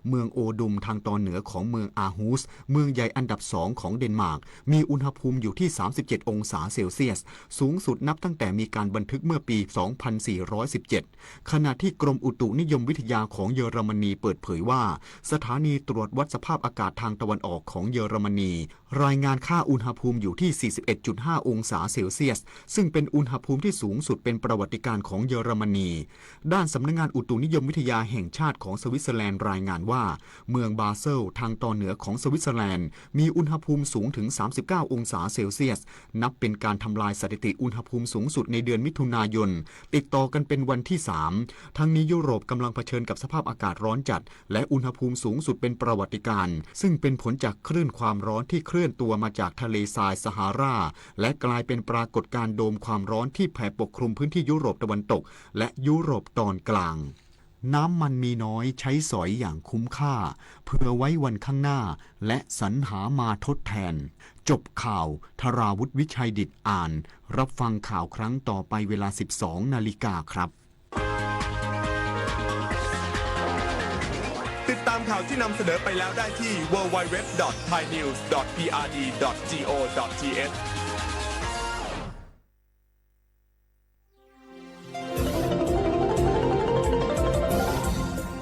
เมืองโอดุมทางตอนเหนือของเมืองอาฮูส เมืองใหญ่อันดับสองของเดนมาร์ก มีอุณหภูมิอยู่ที่ สามสิบเจ็ด องศาเซลเซียส สูงสุดนับตั้งแต่มีการบันทึกเมื่อปี สองพันสี่ร้อยสิบเจ็ด ขณะที่กรมอุตุนิยมวิทยาของเยอรมนีเปิดเผยว่า สถานีตรวจวัดสภาพอากาศทางตะวันออกของเยอรมนี รายงานค่าอุณหภูมิอยู่ที่ สี่สิบเอ็ดจุดห้า องศาเซลเซียส ซึ่งเป็นอุณหภูมิที่สูงสุดเป็นประวัติการณ์ของเยอรมนี ด้านสำนักงานอุตุนิยมวิทยาแห่งชาติของสวิตเซอร์แลนด์รายงานว่า เมืองบาเซลทางตอนเหนือของสวิตเซอร์แลนด์ มีอุณหภูมิสูงถึง สามสิบเก้า องศาเซลเซียส นับเป็นการทำลายสถิติอุณหภูมิสูงสุดในเดือนมิถุนายน ติดต่อกันเป็นวันที่สาม ทั้งนี้ยุโรปกำลังเผชิญกับสภาพอากาศร้อนจัด และอุณหภูมิสูงสุดเป็นประวัติการณ์ ซึ่งเป็นผลจากคลื่นความร้อนที่เคลื่อนตัวมาจากทะเลทรายซาฮารา และกลายเป็นปรากฏการณ์โดมความร้อนที่แผ่ปกคลุมพื้นที่ยุโรปตะวันตก และยุโรปตอนกลาง น้ำมันมีน้อย ใช้สอยอย่างคุ้มค่า เผื่อไว้วันข้างหน้า และสรรหามาทดแทน จบข่าว ธราวุฒิ วิชัยดิษฐ อ่าน รับฟังข่าวครั้งต่อไปเวลา สิบสอง นาฬิกาครับ ติดตามข่าวที่นำเสนอไปแล้วได้ที่ ดับเบิลยู ดับเบิลยู ดับเบิลยู ดอท ไทยนิวส์ ดอท พีอาร์ดี ดอท จีโอ ดอท ทีเอช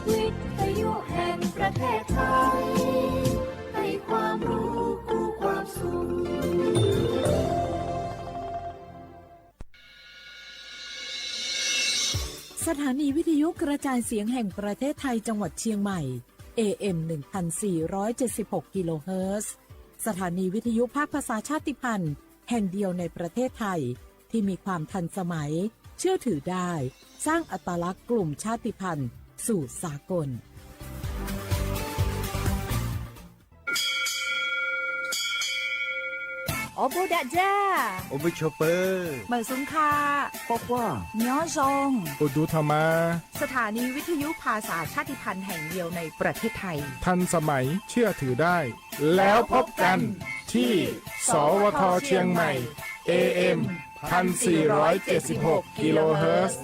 วิทยุแห่งประเทศไทย ให้ความรู้คู่ความสุข สถานีวิทยุกระจายเสียงแห่งประเทศไทยจังหวัดเชียงใหม่ เอเอ็ม หนึ่งพันสี่ร้อยเจ็ดสิบหก กิโลเฮิรตซ์ สถานีวิทยุภาคภาษาชาติพันธุ์แห่งเดียวในประเทศไทย ที่มีความทันสมัย เชื่อถือได้ สร้างอัตลักษณ์กลุ่มชาติพันธุ์สู่สากล Awˬ bon daꞈ jaˇ. Awˬ bon chawˬ peuˬ. Meˬ suˍ hkaꞈ. K'awꞈ k'oˆ. Nyi awˬ zon. Awˬ duˬ htaꞈ ma. สถานีวิทยุภาษาชาติพันธุ์แห่งเดียวในประเทศไทย ทันสมัย เชื่อถือได้ แล้วพบกันที่ สวท เชียงใหม่ เอเอ็ม พันสี่ร้อยเจ็ดสิบหก กิโลเฮิรตซ์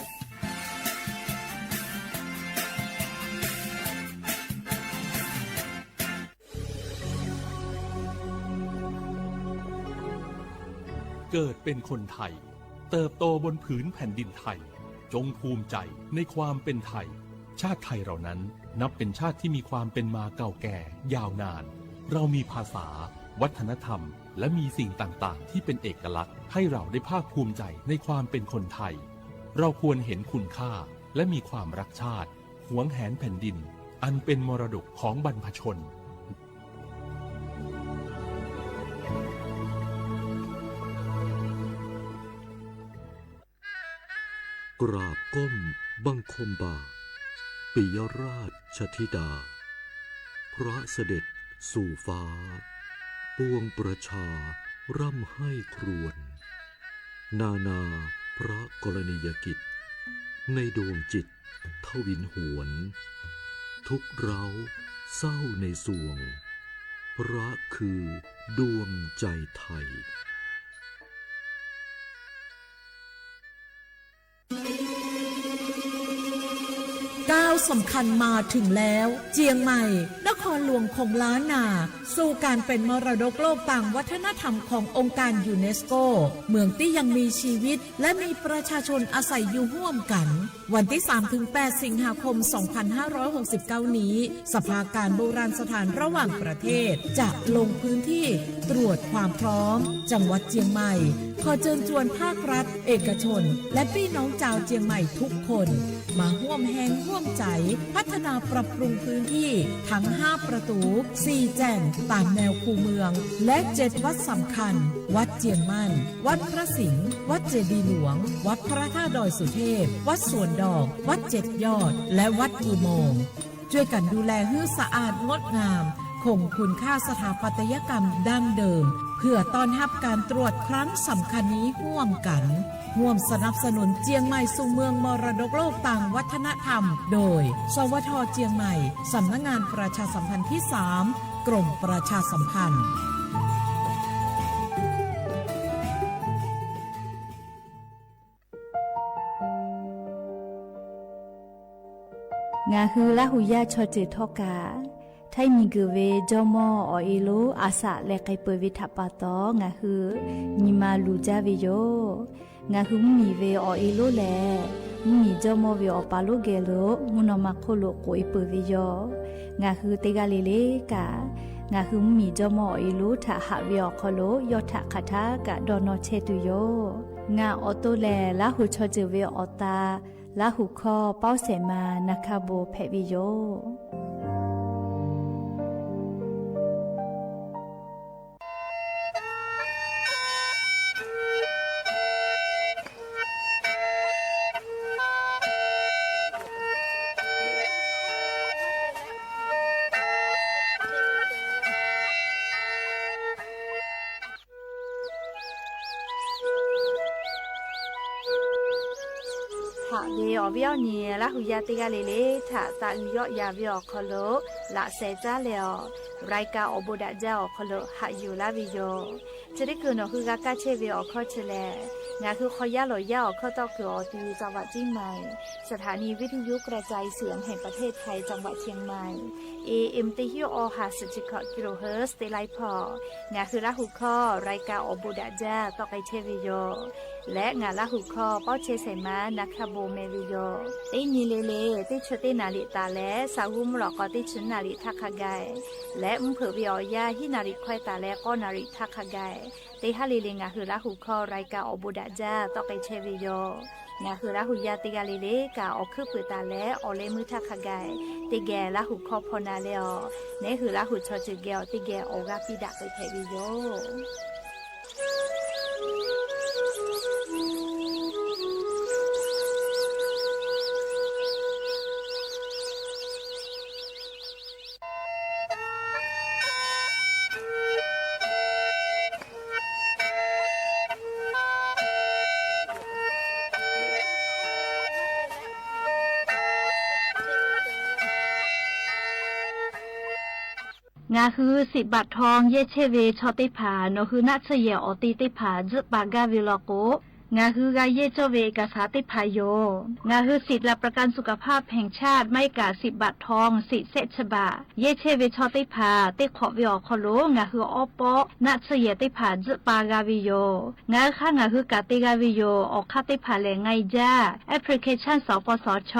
เกิดเป็นคนไทย เติบโตบนผืนแผ่นดินไทย จงภูมิใจในความเป็นไทย ชาติไทยเรานั้นนับเป็นชาติที่มีความเป็นมาเก่าแก่ยาวนาน เรามีภาษา วัฒนธรรม และมีสิ่งต่างๆ ที่เป็นเอกลักษณ์ให้เราได้ภาคภูมิใจในความเป็นคนไทย เราควรเห็นคุณค่าและมีความรักชาติ หวงแหนแผ่นดิน อันเป็นมรดกของบรรพชน กราบก้มบังคมบาท ปิยราชธิดา พระเสด็จสู่ฟ้า ปวงประชาร่ำไห้ครวญ นานาพระกรณียกิจ ในดวงจิตทวินหวน ทุกข์ร้าวเศร้าในสวง พระคือดวงใจไทย ก้าวสำคัญมาถึงแล้ว เจียงใหม่ นครหลวงของล้านนา สู่การเป็นมรดกโลกทางวัฒนธรรมขององค์การยูเนสโก เมืองที่ยังมีชีวิต และมีประชาชนอาศัยอยู่ร่วมกัน วันที่สามถึงแปด สิงหาคม สองพันห้าร้อยหกสิบเก้า นี้ สภาการโบราณสถานระหว่างประเทศ จะลงพื้นที่ตรวจความพร้อม จังหวัดเจียงใหม่ ขอเชิญชวนภาครัฐ เอกชน และพี่น้องชาวเจียงใหม่ทุกคน มาร่วมแฮงร่วมใจ๋ พัฒนาปรับปรุงพื้นที่ทั้งห้าประตู สี่แจ่งตามแนวคูเมือง และเจ็ดวัดสำคัญ วัดเจียงมั่น วัดพระสิงห์ วัดเจดีย์หลวง วัดพระธาตุดอยสุเทพ วัดสวนดอก วัดเจ็ดยอด และวัดอุโมงค์ ช่วยกันดูแลหื้อสะอาดงดงาม คงคุณค่าสถาปัตยกรรมดั้งเดิม เพื่อต้อนรับการตรวจครั้งสำคัญนี้ร่วมกัน ร่วมสนับสนุนเจียงใหม่สู่เมืองมรดกโลกทางวัฒนธรรม โดย สวท เจียงใหม่ สำนักงานประชาสัมพันธ์ที่สาม กรมประชาสัมพันธ์ Ngaˬ hui Laˇ huˍ yaˇ chaw ceuˬ htawˇ kaꞈ, Htaiˇ miˬ guiˬ ve jawˇ mawˇ awˬ e lonˉ a shaꞈ leh k'ai peuˬ ve htaꞈ pa taw, ngaˬ hui nyi ma luˬ jaˇ ve yoˬ. Ngaˬ hui mvuhˇ miˬ ve awˬ e lonˉ lehˬ, mvuhˇ miˬ jawˇ mawˇ ve awˬ pa lonˉ geh lo mvuhˇ naw ma hk'oˆ lo k'oꞈ e peuˬ ve yoˬ. Ngaˬ hui teˇ g'aˇ le le kaꞈ, ngaˬ hui mvuhˇ miˬ jawˇ mawˇ awˬ e lonˉ htaꞈ haꞈ ve awˬ hk'aw lo yawˇ htaꞈ hk'aˬ htaˇ kaꞈ dawˇ nawˇ chehˇ tuˬ yoˬ. Ngaˬ awˬ to lehˬ, Laˇ huˍ chaw ceuˬ ve awˬ ta, Laˇ huˍ hkawˇ Pawˇ Shehˍ ma Na Hkaˇ Bon hpehꞈ ve yoˬ. Haꞈ ve awˬ viˉ awˬ nyi Laˇ huˍ yaˇ teˇ g'aˇ le le htaꞈ taꞈ uiˍ yawˆ yan ve awˬ hk'aw lo laꞈ sheh caˉ leh awˬ, รายการ awˬ bon daꞈ jaˇ awˬ hk'aw lo haꞈ yuˬ laˇ ve yoˬ. Chi teˇ hkui nawˬ hui g'a kaˇ chehˇ ve awˬ hkawˇ chi lehˬ, ngaˬ hui hk'aw yaˇ lawˬ yaˇ awˬ hkawˇ tawˆ kuiˬ awˬ ti จังหวัดเชียงใหม่ สถานีวิทยุกระจายเสียงแห่งประเทศไทย จังหวัดเชียงใหม่ เอเอ็ม teˇ hinˉ awˬ ha suhˍ chi hkawꞈ กิโลเฮิร์ตซ์ teˇ laiˉ hpawˇ, ngaˬ hui Laˇ huˍ hkawˇ รายการ awˬ bon daꞈ jaˇ tawˆ k'ai chehˇ ve yoˬ. Leh ngaˬ Laˇ huˍ hkawˇ Pawˇ chehˇ shehˍ ma Na Hkaˇ Bon meh ve yoˬ. Teˇ nyi le le, teˇ chi teˇ naˍ riˍ taˍ leh, saˍ g'uˇ mvuhˇ lawꞈ k'aw teˇ chi naˍ riˍ htaˇ hk'a gaˬ, leh mvuhˇ hpeuꞈ ve awˬ yanˇ hiˉ naˍ riˍ hkawehˇ taˍ leh k'awˇ naˍ riˍ htaˇ hk'a gaˬ, teˇ haˉ le le ngaˬ hui Laˇ huˍ hkawˇ รายการ awˬ bon daꞈ jaˇ tawˆ k'ai chehˇ ve yoˬ. Ngaˬ hui Laˇ huˍ yaˇ teˇ g'aˇ le le kaꞈ awˬ hkuiˉ puiˍ taˍ leh awˬ leh meuˇ htaˇ hk'a gaˬ, teˇ geh Laˇ huˍ hkawˇ hpaw na leh awˬ, neˉ hui Laˇ huˍ chaw ceuˬ geh awˬ teˇ geh awˬ g'aˇ piˇ daꞈ k'ai hpehꞈ ve yoˬ. Ngaˬ hui siꞈ baꞈ htaw yehˇ chehˇ ve chaw teˇ hpaˍ nawˬ hui naˆ tsuhˇ yehˬ awˬ te teˇ hpaˍ tzuhˆ pa gaˇ ve law k'o, ngaˬ hui g'a yehˇ cawˇ ve เอกสาร teˇ hpaˍ yoˬ. Ngaˬ hui สิทธิ์หลักประกันสุขภาพแห่งชาติ maˇ heˆ kaꞈ siꞈ baꞈ htaw siꞈ shehˆ chi baꞈ yehˇ chehˇ ve chaw teˇ hpaˍ teˇ hk'awꞈ ve awˬ hk'aw lo ngaˬ hui awˉ pawˆ naˆ tsuhˇ yehˬ teˇ hpaˍ tzuhˆ pa g'a ve yoˬ. Ngaˬ hui hk'aˇ ngaˬ hui kaꞈ te g'a ve yoˬ. Awˬ hk'aˇ teˇ hpaˍ lehˬ, งานยาก application สปสช.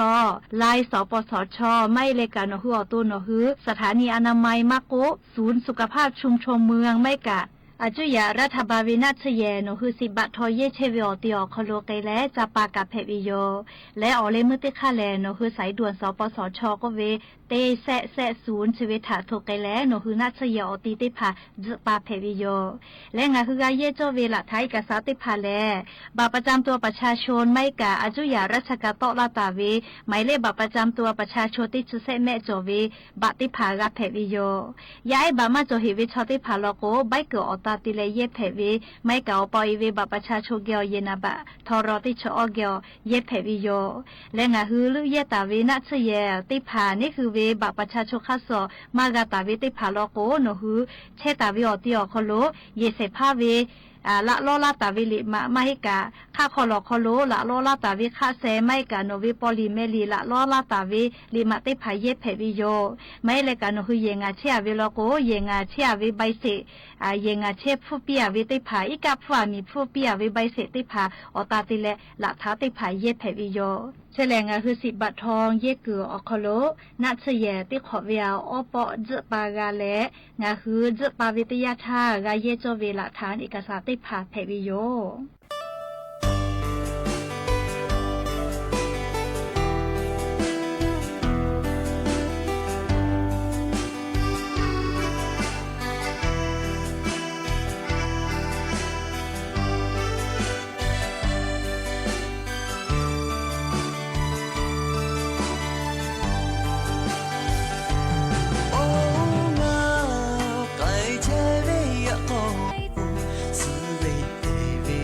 ไลน์ สปสช. Maˇ heˆ leh kaꞈ nawˬ hui awˬ to nawˬ hui สถานีอนามัย maˇ k'oˆ ศูนย์สุขภาพชุมชนเมือง maˇ heˆ kaꞈ อายุทยารัฐบาล ve naˆ tsuhˇ yehˬ nawˬ hui siꞈ baꞈ htaw yehˇ chehˇ ve awˬ te awˬ hk'aw lo k'ai leh ca pa kaꞈ hpehꞈ ve yoˬ. Leh awˬ leh meuˇ teˇ hk'aˇ lehˬ, nawˬ hui สายด่วน สปสช k'oˆ ve teˇ shehˆ shehˆ ศูนย์ chi ve htaꞈ hto k'ai leh nawˬ hui naˆ tsuhˇ yehˬ awˬ te teˇ hpaˍ tzuhˆ pa hpehꞈ ve yoˬ. Leh ngaˬ hui g'a yehˇ cawˇ ve หลักฐาน เอกสาร teˇ hpaˍ lehˬ, บัตรประจำตัวประชาชน maˇ heˆ kaꞈ อายุทยาราชการ tawˆ laˇ taˍ ve หมายเลขบัตรประจำตัวประชาชน teˇ chi shehˆ mehˆ cawˬ ve บัตร teˇ hpaˍ g'a hpehꞈ ve yoˬ. Yaˇ ehˉ บัตร maˇ cawˬ heꞈ ve chaw teˇ hpaˍ law k'o, ใบเกิด awˬ ta te leh yehˇ hpehꞈ ve, maˇ heˆ kaꞈ awˬ pa awˬ e ve บัตรประชาชน geh awˬ, ยาบัตร tawˇ raw teˇ chi awˇ geh awˬ yehˇ hpehꞈ ve yoˬ. Leh ngaˬ hui leuˆ yehˇ taˍ ve naˆ tsuhˇ yehˬ teˇ hpaˍ neˉ hui ve บัตรประชาชน hk'aˇ suh maˇ g'a taˍ ve teˇ hpaˍ law k'o, nawˬ hui chehˇ taˍ ve awˬ te awˬ hk'aw lo yehˬ shehˍ hpaˇ ve laꞈ lawˉ laˇ taˍ ve liꞈ maꞈ maˇ heˆ kaꞈ, hk'aˆ hk'aw lawˬ hk'aw lo laꞈ lawˉ laˇ taˍ ve hk'aˆ sheh, maˇ heˆ kaꞈ nawˬ ve paw liꞈ meh liꞈ laꞈ lawˉ laˇ taˍ ve liꞈ maꞈ teˇ hpaˍ yehˇ hpehꞈ ve yoˬ. Maˇ heˆ leh kaꞈ nawˬ hui yehˬ ngaˬ chehˇ a ve law k'o, yehˬ ngaˬ chehˇ a ve ใบเสร็จ, yehˬ ngaˬ chehˇ hpfuhˇ piˇ a ve teˇ hpaˍ, iˉ kaˆ hpfuhˇ a miˬ hpfuhˇ piˇ a ve ใบเสร็จ teˇ hpaˍ awˬ ta te leh laꞈ htaˇ teˇ hpaˍ yehˇ hpehꞈ ve yoˬ. Chi lehˬ, ngaˬ hui siꞈ baꞈ htaw yehˇ kuiˬ awˬ hk'aw lo naˆ tsuhˇ yehˬ teˇ hk'awꞈ ve awˉ pawˆ tzuhˆ pa g'a leh, ngaˬ hui tzuhˆ pa ve teˇ yanˇ htaˇ g'a yehˇ cawˇ ve หลักฐาน เอกสาร teˇ hpaˍ hpehꞈ ve yoˬ. Oˇ ngaˬ k'ai chehˇ ve yaꞈ k'aw, suh ve te ve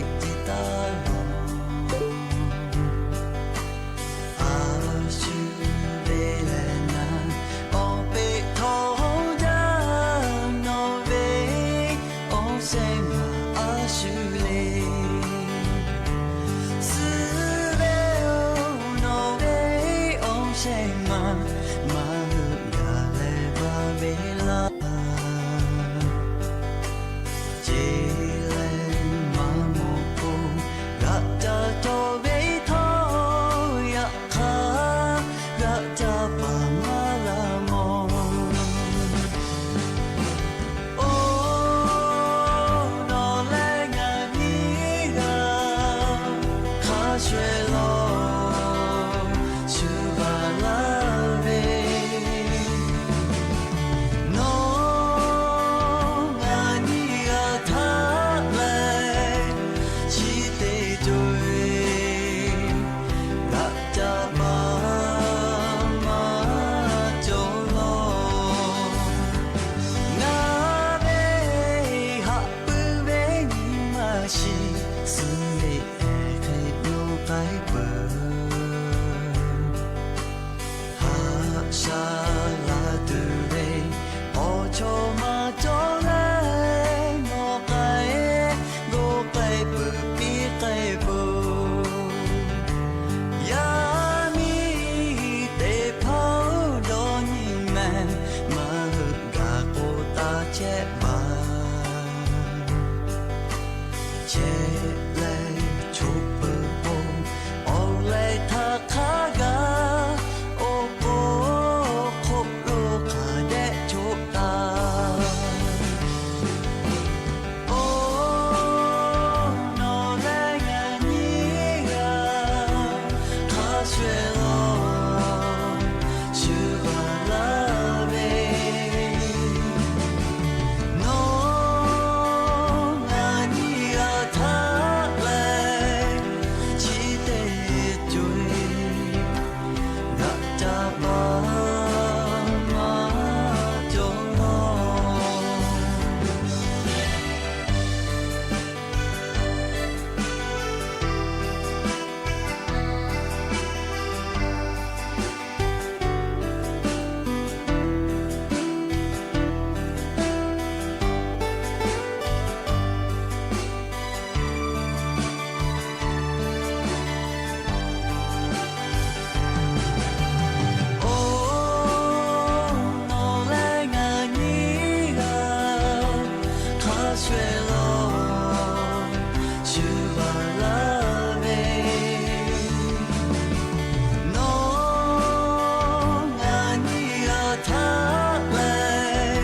Ceˇ leh maˇ mawˬ k'o, g'aꞈ ca cawˬ ve htawˇ yaꞈ hk'aˇ, g'aꞈ ca paˍ maˇ g'a mawˬ. Oˇ nawˬ leh ngaˬ nyiˇ g'aˇ hk'a shuˍ shuˍ laˇ ve, nawˬ ngaˬ nyiˇ g'aˇ htaꞈ leh chi teˇ co-e g'aꞈ ca paˍ maˇ cawˬ lawˬ. Ngaˬ ve haꞈ puiˉ ve nyi ma shiˍ, suh ve hk'e yawˇ k'ai peuˬ. Haꞈ sha la tuˬ ve awˬ chawˇ maˇ cawˬ leh, nawˬ k'ai g'awˇ k'ai peuˬ piˇ k'ai peuˬ. Yaˇ miˇ teˇ hpaˍ-oˬ, dawˇ nyi mehˍ, maˇ hui gaˬ k'o taˇ chehˇ baˬ. Chehˇ leh choˆ peuˬ k'o, awˬ leh htaˇ hk'a gaˬ, oˇ k'o hk'oˆ lo hk'a dehꞈ choˆ taˍ. Oˇ nawˬ leh ngaˬ nyiˇ g'aˇ hk'a shuˍ shuˍ laˇ ve, nawˬ ngaˬ nyiˇ g'aˇ htaꞈ leh chi teˇ co-e g'aꞈ ca paˍ maˇ cawˬ lawˬ. Oˇ nawˬ leh ngaˬ nyiˇ g'aˇ hk'a shuˍ shuˍ laˇ ve, nawˬ ngaˬ nyiˇ g'aˇ htaꞈ leh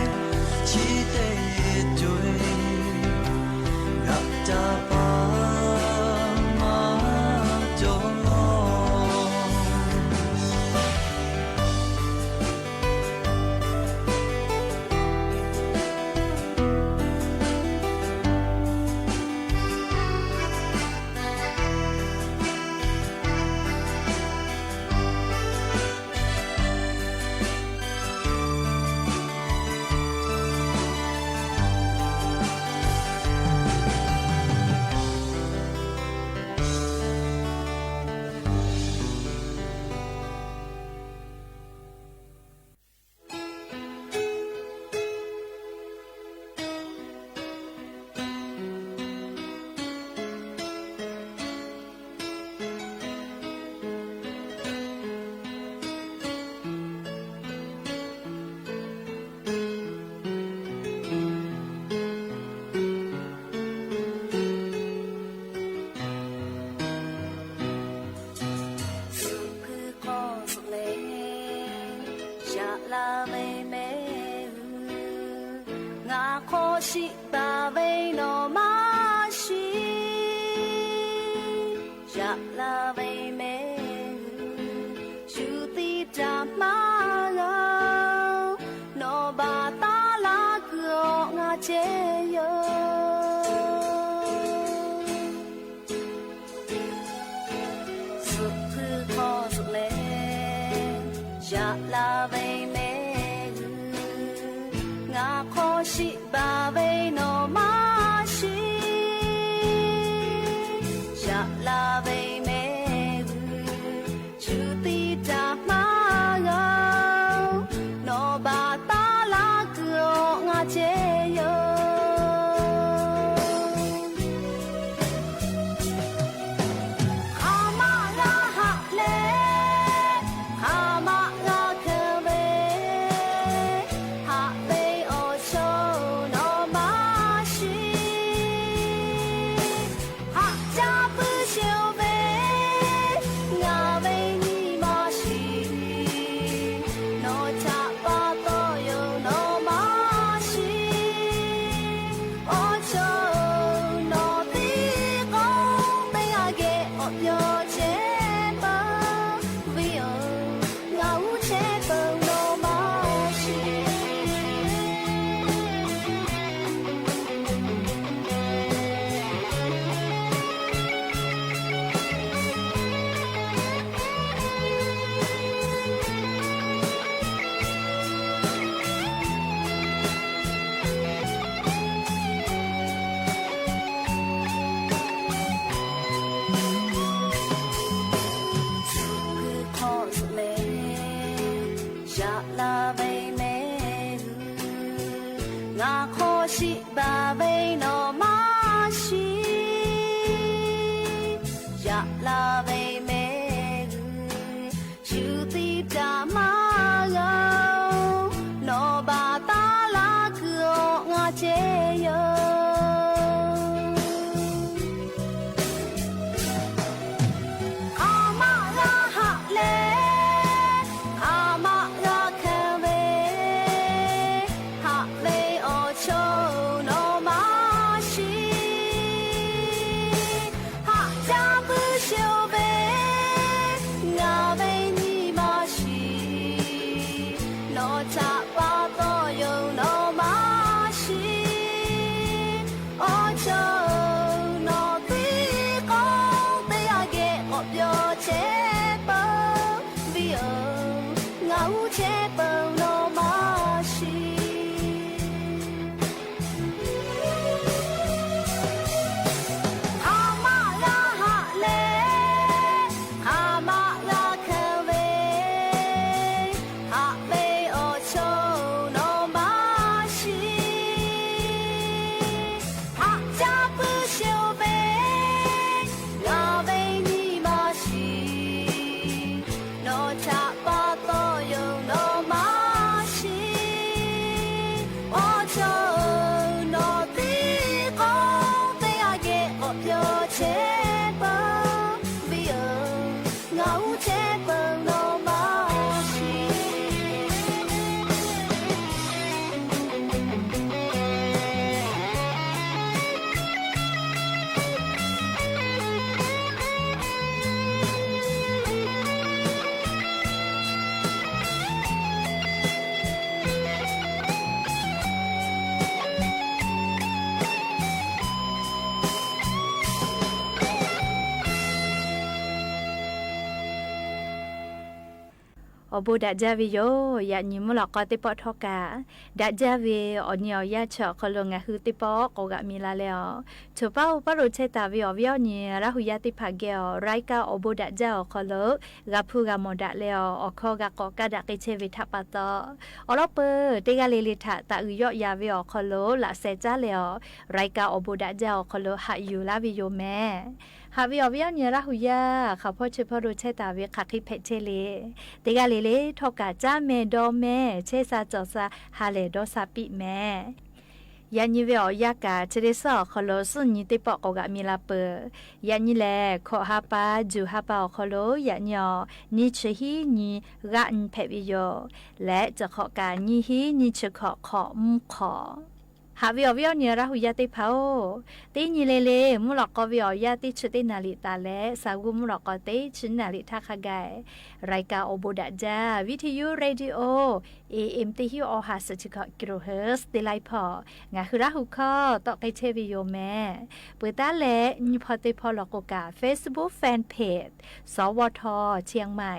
chi teˇ co-e g'aꞈ ca paˍ maˇ cawˬ lawˬ. Suhˍ hpui hk'aw suhˍ leh, yaꞈ la ve mehˆ hui, ngaˬ hk'aw shiˍ baˬ ve nawˬ maˇ shiˍ. Yaꞈ la ve mehˆ hui, shu tiˇ htaꞈ maˇ g'a-o, nawˬ baˬ taˉ laˇ kuiˬ awˬ ngaˬ ceh yoˬ. Suhˍ hpui hk'aw suhˍ leh, yaꞈ la ve mehˆ hui, ngaˬ hk'aw shiˍ baˬ ve nawˬ maˇ shiˍ. Yaꞈ la ve mehˆ hui, shu tiˇ htaꞈ maˇ g'a-o, nawˬ baˬ taˉ laˇ kuiˬ awˬ ngaˬ ceh yoˬ. Hk'aˬ ma g'a haꞈ leh, hk'aˬ ma g'a hkeu ve, haꞈ ve Ngaˬ hk'aw shiˍ baˬ ve nawˬ maˇ shiˍ. Yaꞈ la ve mehˆ g'uiˬ shu tiˇ caꞈ maˇ g'a-oˬ. Nawˬ baˬ taˉ laˇ kuiˬ awˬ ngaˬ ceh yoˬ. Hk'aˬ maˆ g'a haꞈ leh, hk'aˬ maˆ g'a hkanˍ ve, haꞈ ve awˬ chawˇ nawˬ maˇ shiˍ. Haꞈ jaˇ puiˉ sheˍ-oˬ ve, ngaˬ ve nyi ma shiˍ. Nawˬ htaꞈ pa taw yoˬ nawˬ maˇ shiˍ. Awˬ chawˇ nawˬ tiˉ k'awꞈ teˇ g'aˇ geh k'awꞈ pyawˇ chehˇ peuˬ ve yoˬ. Ngaˬ uˉ chehˇ peuˬ nawˬ maˇ shiˍ. Hk'aˬ maˆ g'a haꞈ leh, hk'aˬ maˆ g'a hkanˍ ve, haꞈ ve awˬ chawˇ nawˬ maˇ shiˍ. Haꞈ jaˇ puiˉ sheˍ-oˬ ve, ngaˬ ve nyi ma shiˍ. Nawˬ htaꞈ pa taw yoˬ nawˬ maˇ shiˍ. Awˬ chawˇ nawˬ tiˉ k'awꞈ teˇ g'aˇ geh k'awꞈ pyawˇ chehˇ peuˬ ve yoˬ. Ngaˬ uˉ chehˇ peuˬ nawˬ maˇ shiˍ. Awˬ bon daꞈ jaˇ ve yoˬ. Yaꞈ nyi mvuhˇ lawꞈ k'aw teˇ pawˆ htawˇ kaꞈ, daꞈ jaˇ ve awˬ nyi awˬ yanˇ chi awˬ hk'aw lo ngaˬ hui teˇ pawˆ k'awꞈ g'aꞈ mi la leh, a, choˬ paˉ oˇ paˉ lo chehˇ taˍ ve awˬ viˉ awˬ nyi Laˇ hu yaˇ teˇ hpaˍ geh awˬ รายการ awˬ bon daꞈ jaˇ awˬ hk'aw lo g'a hpuˇ g'a mawˬ daꞈ leh, a, awˬ hkawˇ g'a k'awꞈ kaˇ daꞈ k'ai chehˇ ve htaꞈ pa taw, awˬ lawn peuˬ teˇ g'aˇ le le htaꞈ taꞈ uiˍ yawˆ ya ve awˬ hk'aw lo laꞈ sheh caˉ leh, a, รายการ awˬ bon daꞈ jaˇ awˬ hk'aw lo haꞈ yuˬ laˇ ve yoˬ mehˍ. Haꞈ ve awˬ viˉ awˬ nyi Laˇ hu yaˇ hk'aˬ hpawˇ chi hpawˇ lo chehˇ taˍ ve hk'aˬ hk'e hpehꞈ chehˇ le. Teˇ g'aˇ le le htawˇ kaꞈ caˉ meh dawˇ meh chehˇ sha cawˬ sha ha lehˬ dawˇ sha piˇ mehˍ. Yaꞈ nyi ve awˬ yanˇ kaꞈ chi teˇ suhˉ awˬ hk'aw lo suhˉ nyi teˇ pawˆ k'awꞈ g'aꞈ mi la peuˬ. Yaꞈ nyi lehˬ hkawꞈ ha pa, juˬ ha pa awˬ hk'aw lo yaꞈ nyi awˬ nyiˇ chi hiˉ nyi g'aˆ nyi hpehꞈ ve yoˬ. Leh cawˬ hk'awꞈ kaꞈ nyiˇ hiˉ nyiˇ chi hkawꞈ hk'awꞈ mvuhˇ hk'awꞈ. Haꞈ ve awˬ viˉ awˬ nyi Laˇ hu yaˇ teˇ hpaˍ-oˬ, teˇ nyi le le mvuhˇ lawꞈ k'aw ve awˬ yanˇ teˇ chi teˇ naˍ riˍ taˍ leh, sa g'uˇ mvuhˇ lawꞈ k'aw teˇ chi naˍ riˍ htaˇ hk'a gaˬ รายการ awˬ bon daꞈ jaˇ วิทยุ radio AM teˇ hiˉ awˬ ha suhˍ chi hkawꞈ กิโลเฮิรตซ์ teˇ laiˉ hpawˇ ngaˬ hui Laˇ hu hkawˇ tawˆ k'ai chehˇ ve yoˬ mehˍ. Peuˬ taˉ leh nyi hpawˇ teˇ hpawˇ law k'o kaꞈ Facebook fan page สวท เชียงใหม่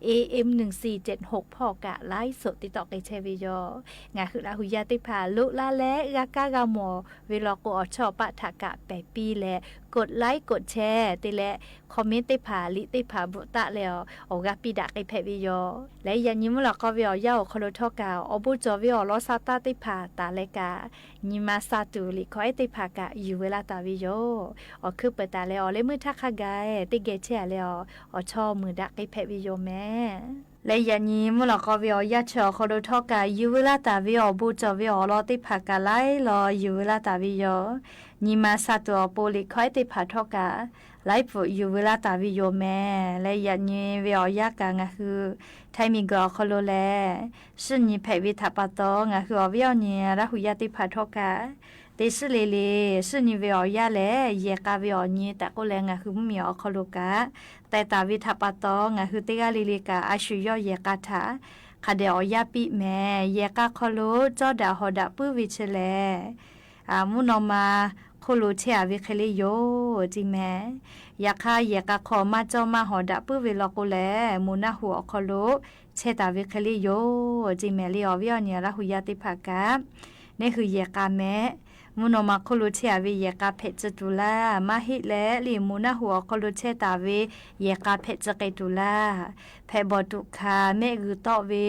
AM หนึ่งสี่เจ็ดหก hpawˇ kaꞈ ไลฟ์สด te tawˆ k'ai chehˇ ve yoˬ. Ngaˬ hui Laˇ hu yaˇ teˇ hpaˍ loꞈ la leh g'a kaˇ g'a mawˬ ve law k'o, awˬ chawˇ awˬ paˆ htaꞈ kaꞈ pehˬ piˇ leh กดไลค์ กดแชร์ te leh comment teˇ hpaˍ liꞈ teˇ hpaˍ bvuhꞈ taˆ leh, awˬ g'a piˇ daꞈ k'ai hpehꞈ ve yoˬ. Leh yaꞈ nyi mvuhˇ lawꞈ k'aw ve awˬ yanˇ awˬ hk'aw lo htawˇ kaꞈ awˬ bon cawˬ ve awˬ lawn sha taˇ teˇ hpaˍ taˍ leh kaꞈ, nyi ma sha tuˬ liꞈ hkawˇ ehˉ teˇ hpaˍ kaꞈ yuˬ veu laˇ taˍ ve yoˬ. Awˬ hkuiˉ peuˬ taˍ leh awˬ leh meuˇ htaˇ hk'a gaˬ teˇ geh chehˇ a leh, awˬ chawˇ meuˍ daꞈ k'ai hpehꞈ ve yoˬ mehˍ. Leh yaꞈ nyi mvuhˇ lawꞈ k'aw ve awˬ yanˇ chi awˬ hk'aw lo htawˇ kaꞈ yuˬ veu laˇ taˍ ve awˬ bon cawˬ ve awˬ lawn teˇ hpaˍ kaꞈ laiˉ law yuˬ veu laˇ taˍ ve yoˬ. Nyi ma sha tuˬ awˬ pon liꞈ hkawˇ ehˉ teˇ hpaˍ htawˇ kaꞈ laiˉ pfuhꞈ yuˬ veu laˇ taˍ ve yoˬ mehˍ. Leh yaꞈ nyi ve awˬ yanˇ kaꞈ ngaˬ hui Htaiˇ miˬguiˬ awˬ hk'aw lo lehˬ, suhˆ nyi hpehꞈ ve htaꞈ pa taw, ngaˬ hui awˬ viˉ awˬ nyi Laˇ hu yaˇ teˇ hpaˍ htawˇ kaꞈ, teˇ suhˉ le le suhˆ nyi ve awˬ yanˇ lehˬ, yehˬ k'a ve awˬ nyi tehꞈ k'oˆ leh, ngaˬ hui mvuhˇmiˬ awˬ hk'aw lo kaꞈ teh taˍ ve htaꞈ pa taw, ngaˬ hui teˇ g'aˇ le le kaꞈ a shu yawˇ yehˬ k'a htaꞈ hk'a dehꞈ awˬ yanˇ piˇ mehˍ. Yehˬ k'a hk'aw lo cawˇ daꞈ hawˍ daꞈ puiˉ ve chi lehˬ, mvuhˇ naw ma hk'oˆ lo chehˇ a ve hk'e le yoˬ ce mehˍ. Yaꞈ hk'aˇ, yehˬ k'a hk'aw maˇ cawˇ maˇ hawˍ daꞈ puiˉ ve law k'o lehˬ, moˍ naˆ hoꞈ awˬ hk'aw lo chehˇ taˍ ve hk'e le yoˬ ce mehˍ le. Awˬ viˉ awˬ nyi Laˇ hu yaˇ teˇ hpaˍ kaꞈ, neˇ hui yehˬ k'a mehˍ. Mvuhˇ naw ma hk'oˆ lo chehˇ a ve yehˬ k'a hpehꞈ tcuh tuˬ laˇ, maˇ heˆ leh le moˍ naˆ hoꞈ awˬ hk'aw lo chehˇ taˍ ve yehˬ k'a hpehꞈ tcuh k'ai tuˬ laˇ. Hpehꞈ bawˬ tuꞈ hkanˍ mehˆ g'uiˬ tawˆ ve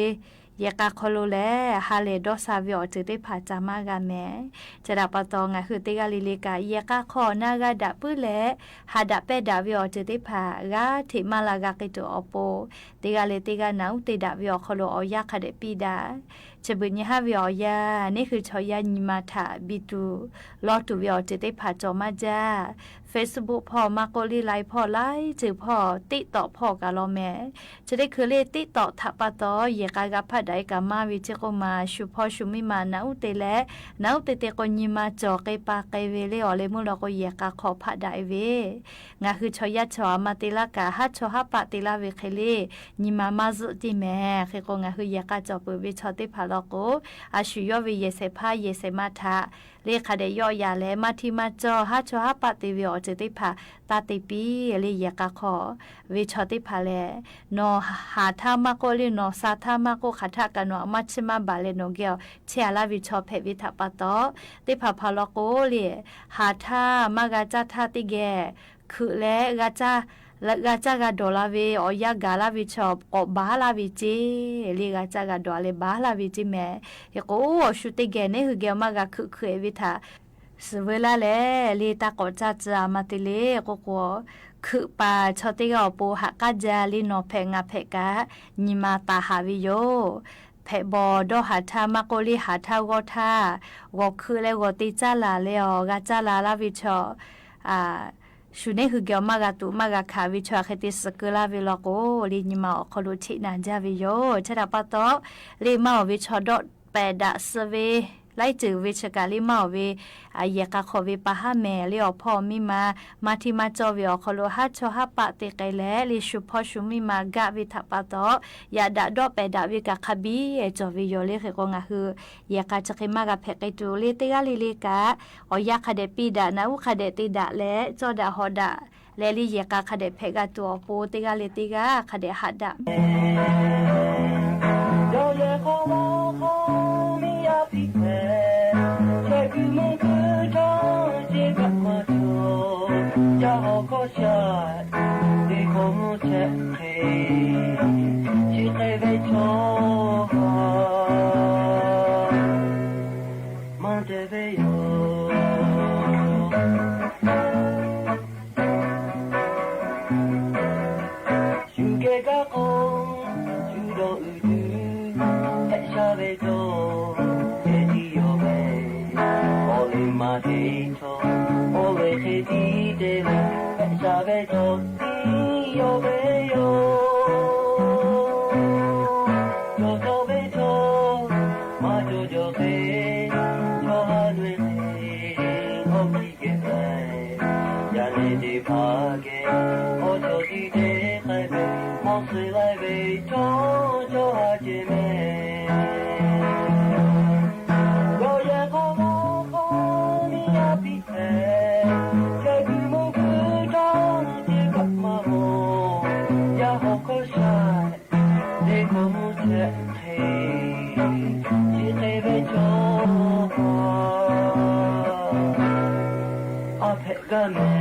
yehˬ k'a hk'aw lo lehˬ ha lehˬ dawˇ sha ve awˬ ceuˬ teˇ hpaˍ ca maˇ g'a mehˍ. Chi htaꞈ pa taw, ngaˬ hui teˇ g'aˇ le le kaꞈ yehˬ k'a hk'aw na g'a daꞈ puiˉ leh, haꞈ daꞈ pehˇ daꞈ ve awˬ ceuˬ teˇ hpaˍ g'aˇ hteꞈ maˇ la g'a k'ai tuˬ awˬ pon, teˇ g'aˇ le teˇ g'aˇ naꞈ uˉ te daꞈ ve awˬ hk'aw lo awˬ yanˇ hk'a dehꞈ piˇ daꞈ. Chi beuꞈ nyi haˉ ve awˬ yanˇ, neˇ hui chaw yaˇ nyi ma htaꞈ biˇ tuˬ, lawˇ tuˬ ve awˬ ceuˬ teˇ hpaˍ cawˬ maˇ jaˇ. Facebook hpawˇ maˇ k'oˆ, le Line hpawˇ, laiˉ ceuˬ hpawˇ, TikTok hpawˇ kaꞈ law mehˍ. Chi teˇ hkui le TikTok htaꞈ pa taw yehˬ k'a g'a hpaˆ daꞈ e kaꞈ maˇ ve ceˇ k'oˆ ma, shu hpawˇ shu miˇ ma naꞈ uˉ te leh, naꞈ uˉ te te k'o nyi ma cawˬ k'ai pa k'ai ve le awˬ leh meuˇ law k'o yehˬ k'a hk'aw hpaˆ daꞈ e ve, ngaˬ hui chaw yaˇ chaw aˬ ma te laˇ kaꞈ haˉ chaw haˉ paˆ te laˇ ve hk'e le, nyi ma maˇ zuhˆ tiˇ mehˍ. Hk'e k'o, ngaˬ hui yehˬ k'a cawˬ peuˬ ve chaw teˇ hpaˍ law k'o, a shu yawˇ ve yehˬ shehˍ hpaˇ yehˬ shehˍ ma htaꞈ le hk'a dehꞈ yawˆ yan leh maˇ htiˇ maˇ cawˇ haˉ chaw haˉ paˆ te ve awˬ ceuˬ teˇ hpaˍ taˇ te piˇ le. Yehˬ k'a hk'aw ve chaw teˇ hpaˍ lehˬ, nawˬ haˍ htaˇ maˇ k'oˆ le, nawˬ sha htaˇ maˇ k'oˆ, hk'aˬ htaˆ kaꞈ nawˬ aꞈ maˇ chiˇ maˇ baˬ leh nawˬ geh awˬ chehˇ a laˇ ve chaw hpehꞈ ve htaꞈ pa taw, teˇ hpaˍ hpaˍ law k'o le, haˍ htaˇ maˇ g'a caˇ htaˇ teˇ geh hkeuꞈ leh g'a caˇ, g'a caˇ g'a dawˬ la ve awˬ yanˇ gaˬ laˇ ve chaw k'awꞈ baˬ laˇ ve ceˇ le. G'a caˇ g'a dawˬ leh baˬ laˇ ve ceˇ mehˍ. Hk'e k'o, awˬ shu teˇ geh neˇ hui geh maˇ g'a hkeuꞈ hkeuꞈ e ve htaꞈ suhˍ veu laˇ leh le, taˇ k'awꞈ caˇ tcuh a ma te le k'oˆ k'o, hkeuꞈ paˍ chaw teˇ g'aˇ awˬ pon haꞈ k'aˉ jaˇ le. Nawˬ hpehꞈ ngaˬ hpehꞈ kaꞈ nyi ma taˍ haˍ ve yoˬ. Hpehꞈ bawˬ dawˇ haˍ htaˇ maˇ k'oˆ le, haˍ htaˇ g'awˇ htaˇ g'awˬ hkeuꞈ leh g'awˬ te caˇ laˬ leh awˬ g'a caˇ la laˇ ve chaw, shu neˇ hui geh awˬ maˇ g'a tuꞈ maˇ g'a hkanˍ ve chaw hk'e te suhˍ keu laˇ ve law k'o le, nyi ma awˬ hk'aw lo cheˆ naˍ jaˇ ve yoˬ. Chi htaꞈ pa taw, le maˇ awˬ ve chaw dawˆ pehˍ daꞈ suh ve laiˉ ceuˬ ve chi kaꞈ le maˇ awˬ ve yehˬ k'a hk'aw ve pa haˉ mehˍ le. Awˬ hpawˇ miˇ ma maˇ htiˇ maˇ cawˇ ve awˬ hk'aw lo haˉ chaw haˉ paˆ te k'ai leh le, shu hpawˇ shu miˇ ma gaˆ ve htaꞈ pa taw, yaꞈ daꞈ dawˆ pehˍ daꞈ ve kaꞈ hk'a biˇ cawˬ ve yoˬ le. Hk'e k'o, ngaˬ hui yehˬ k'a chi hk'e maˇ g'a hpehꞈ k'ai tuˬ le, teˇ g'aˇ le le kaꞈ awˬ yanˇ hk'a dehꞈ piˇ daꞈ, naꞈ uˉ hk'a dehꞈ te daꞈ leh cawˇ daꞈ hawˍ daꞈ leh le, yehˬ k'a hk'a dehꞈ hpehꞈ g'a tuˬ awˬ pon, teˇ g'aˇ le teˇ g'aˇ hk'a dehꞈ haꞈ daꞈ. Yawˇ yehˬ k'a law k'o, miˇ yaˇ piˇ hpehꞈ, chehˇ kuiˬ meuˇ kuiˬ htaˇ ceˇ kaꞈ maˇ cawˬ. Yaˇ hawˬ hkawˇ shaˍ, teˇ hkawˇ mvuhˇ chehˇ hk'e, chi hk'e ve chaw haˍ maˇ te ve yoˬ. Shu geh gaˇ k'o, shu dawˬ uiˍ tuˬ hpehꞈ sha ve cawˬ, ceh tiˉ yawˬ ve, awˬ liˇ maˬ teˇ chaw, oˇ ve hk'e tiˉ te ve, hpehꞈ sha ve cawˬ tiˉ yawˬ ve yoˬ. Cawˬ cawˬ ve chaw, maˇ cawˬ cawˬ hk'e, chaw ha nui hk'e, awˬ kiˇ geh k'ai, yaꞈ nyi teˇ hpaˍ geh, awˬ cawˬ tiˉ te k'ai ve, mawˇ suh laiˉ ve chaw, chaw ha ceh mehˍ. Yawˇ yehˬ k'a law k'o, miˇ yaˇ piˇ hpehꞈ, chehˇ kuiˬ meuˇ kuiˬ htaˇ ceˇ kaꞈ maˇ mawˬ. Yaˇ hawˬ hkawˇ shaˍ, teˇ hkawˇ mvuhˇ chehˇ hk'e, chi hk'e ve chaw haˍ a hpehꞈ gaˇ mehˍ.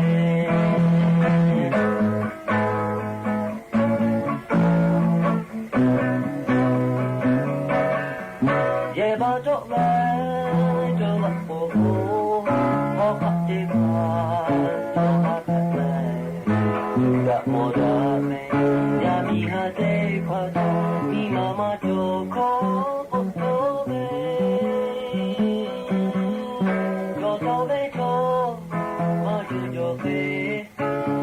Yehˬ baˆ cawˆ leh cawˬ laꞈ k'oˍ k'o, hk'aw hk'aˆ teˇ hpaˍ cawˬ ha hpehꞈ leh, tuˬ daꞈ mawˬ daꞈ ve, yaˇ miˇ ha teˇ hpaˍ cawˬ, miˇ ma maˇ cawˬ hkawˇ k'oˆ cawˬ ve, cawˬ cawˬ ve chaw, maˇ cawˬ cawˬ hk'e,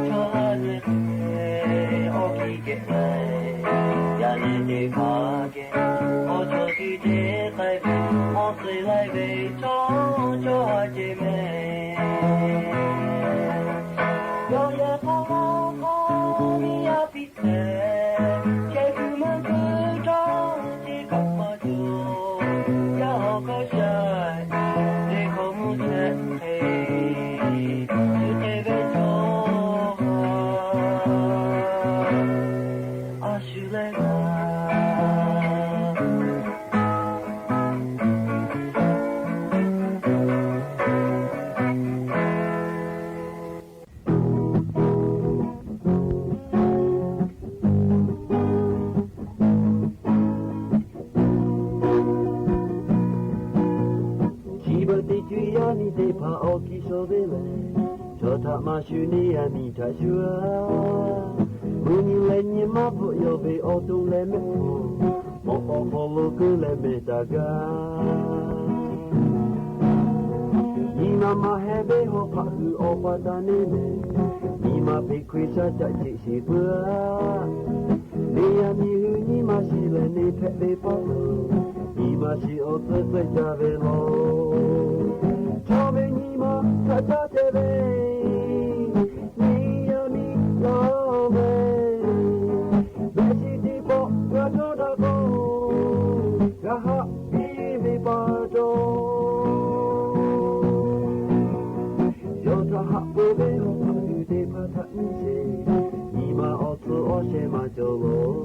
chaw ha nui hk'e, awˬ kiˇ geh k'ai, yaꞈ nyi teˇ hpaˍ geh, awˬ cawˬ tiˉ te k'ai ve, mawˇ suh laiˉ ve chaw, chaw ha ceh mehˍ. Yawˇ yehˬ k'a law k'o, miˇ yaˇ piˇ hpehꞈ, chehˇ kuiˬ meuˇ kuiˬ htaˇ ceˇ kaꞈ maˇ cawˬ. Yaˇ hawˬ hkawˇ shaˍ, teˇ hkawˇ mvuhˇ chehˇ hk'e, chi hk'e ve chaw haˍ a shu leh g'a Chi beuꞈ teˇ ceuˬ yaˇ miˇ teˇ hpaˍ awˬ kiˇ shawˍ ve lehˬ, chaw htaꞈ maˇ shuˍ neˇ yaˇ miˇ htaꞈ shuˍ-a. Mvuhˇ nyi leh nyi maˇ bvuhꞈ yawˬ ve awˬ to leh mehˆ hpfuhˇ, mawꞈ k'aw hk'aw lo keu leh mehˬ taˍ gaˇ. Nyi ma maˇ heˆ ve hawˉ hk'aˆ hui awˬ pa taˇ neˇ mehˬ, nyi ma peꞈ hkui shaˉ caˆ ceꞈ sheˍ puiˉ-a. Neˇ yaˇ miˇ hui nyi ma shiˍ leh neˇ hpehꞈ ve paˇ lo, nyi ma shiˍ awˬ tcuhˉ tcuhˉ jaˇ ve lawˬ. Chaw ve nyi ma htaꞈ caˇ ceh ve, neˇ yaˇ miˇ lawˬ ve, mehˆ shiˍ teˇ pawˆ g'a cawˇ daꞈ k'o, g'a haꞈ piˇ ve pa taw, yawˇ htaꞈ haꞈ peuˬ ve hawˉ hk'aˆ hui teˇ hpaˍ htaꞈ nyi sheˍ, nyi ma awˬ tcuhˉ awˬ shehˍ maˇ cawˬ lawˬ.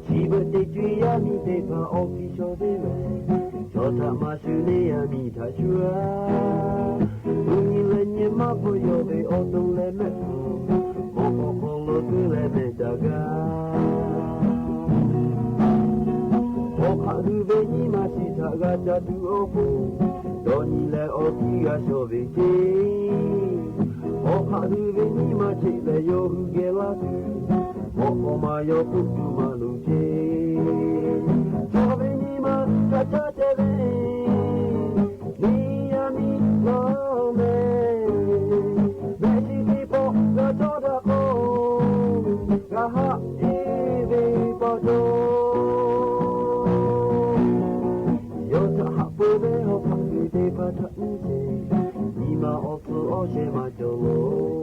Chi beuꞈ teˇ ceuˬ yaˇ miˇ teˇ hpaˍ awˬ kiˇ shawˍ ve lehˬ, chaw htaꞈ maˇ shuˍ neˇ yaˇ miˇ htaꞈ shuˍ-a. Mvuhˇ nyi leh nyi maˇ bvuhꞈ yawˬ ve awˬ to leh mehˆ hpfuhˇ, mawꞈ k'aw hk'aw lo keu leh mehˬ taˍ gaˇ. Hawˉ hk'aˆ hui ve nyi ma shiˍ htaꞈ g'a ca tuˬ awˬ pon, dawˇ nyi leh awˬ kiˇ g'a shawˍ ve ceˇ. Hawˉ hk'aˆ hui ve nyi ma cheꞈ leh yawˇ hui geh laˇ tuˬ, mawꞈ k'aw ma yawˇ k'oˆ tuˬ maˇ loˍ ceˇ. Chaw ve nyi ma htaꞈ caˇ ceh ve, neˇ yaˇ miˇ lawˬ ve, mehˆ shiˍ teˇ pawˆ g'a cawˇ daꞈ k'o, g'a haꞈ piˇ ve pa taw, yawˇ htaꞈ haꞈ peuˬ ve hawˉ hk'aˆ hui teˇ hpaˍ htaꞈ nyi sheˍ, nyi ma awˬ tcuhˉ awˬ shehˍ maˇ cawˬ lawˬ.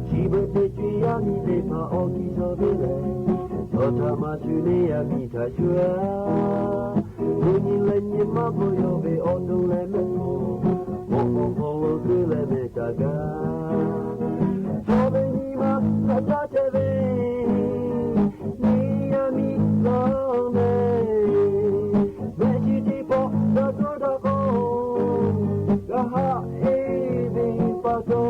Chi beuꞈ teˇ ceuˬ yaˇ miˇ teˇ hpaˍ awˬ kiˇ shawˍ ve lehˬ, chaw htaꞈ maˇ shuˍ neˇ yaˇ miˇ htaꞈ shuˍ-a. Mvuhˇ nyi leh nyi maˇ bvuhꞈ yawˬ ve awˬ to leh mehˆ hpfuhˇ, mawꞈ k'aw hk'aw lo keu leh mehˬ taˍ gaˇ. Chaw ve nyi ma htaꞈ caˇ ceh ve, neˇ yaˇ miˇ lawˬ ve, mehˆ shiˍ teˇ pawˆ g'a cawˇ daꞈ k'o, g'a haꞈ piˇ ve pa taw,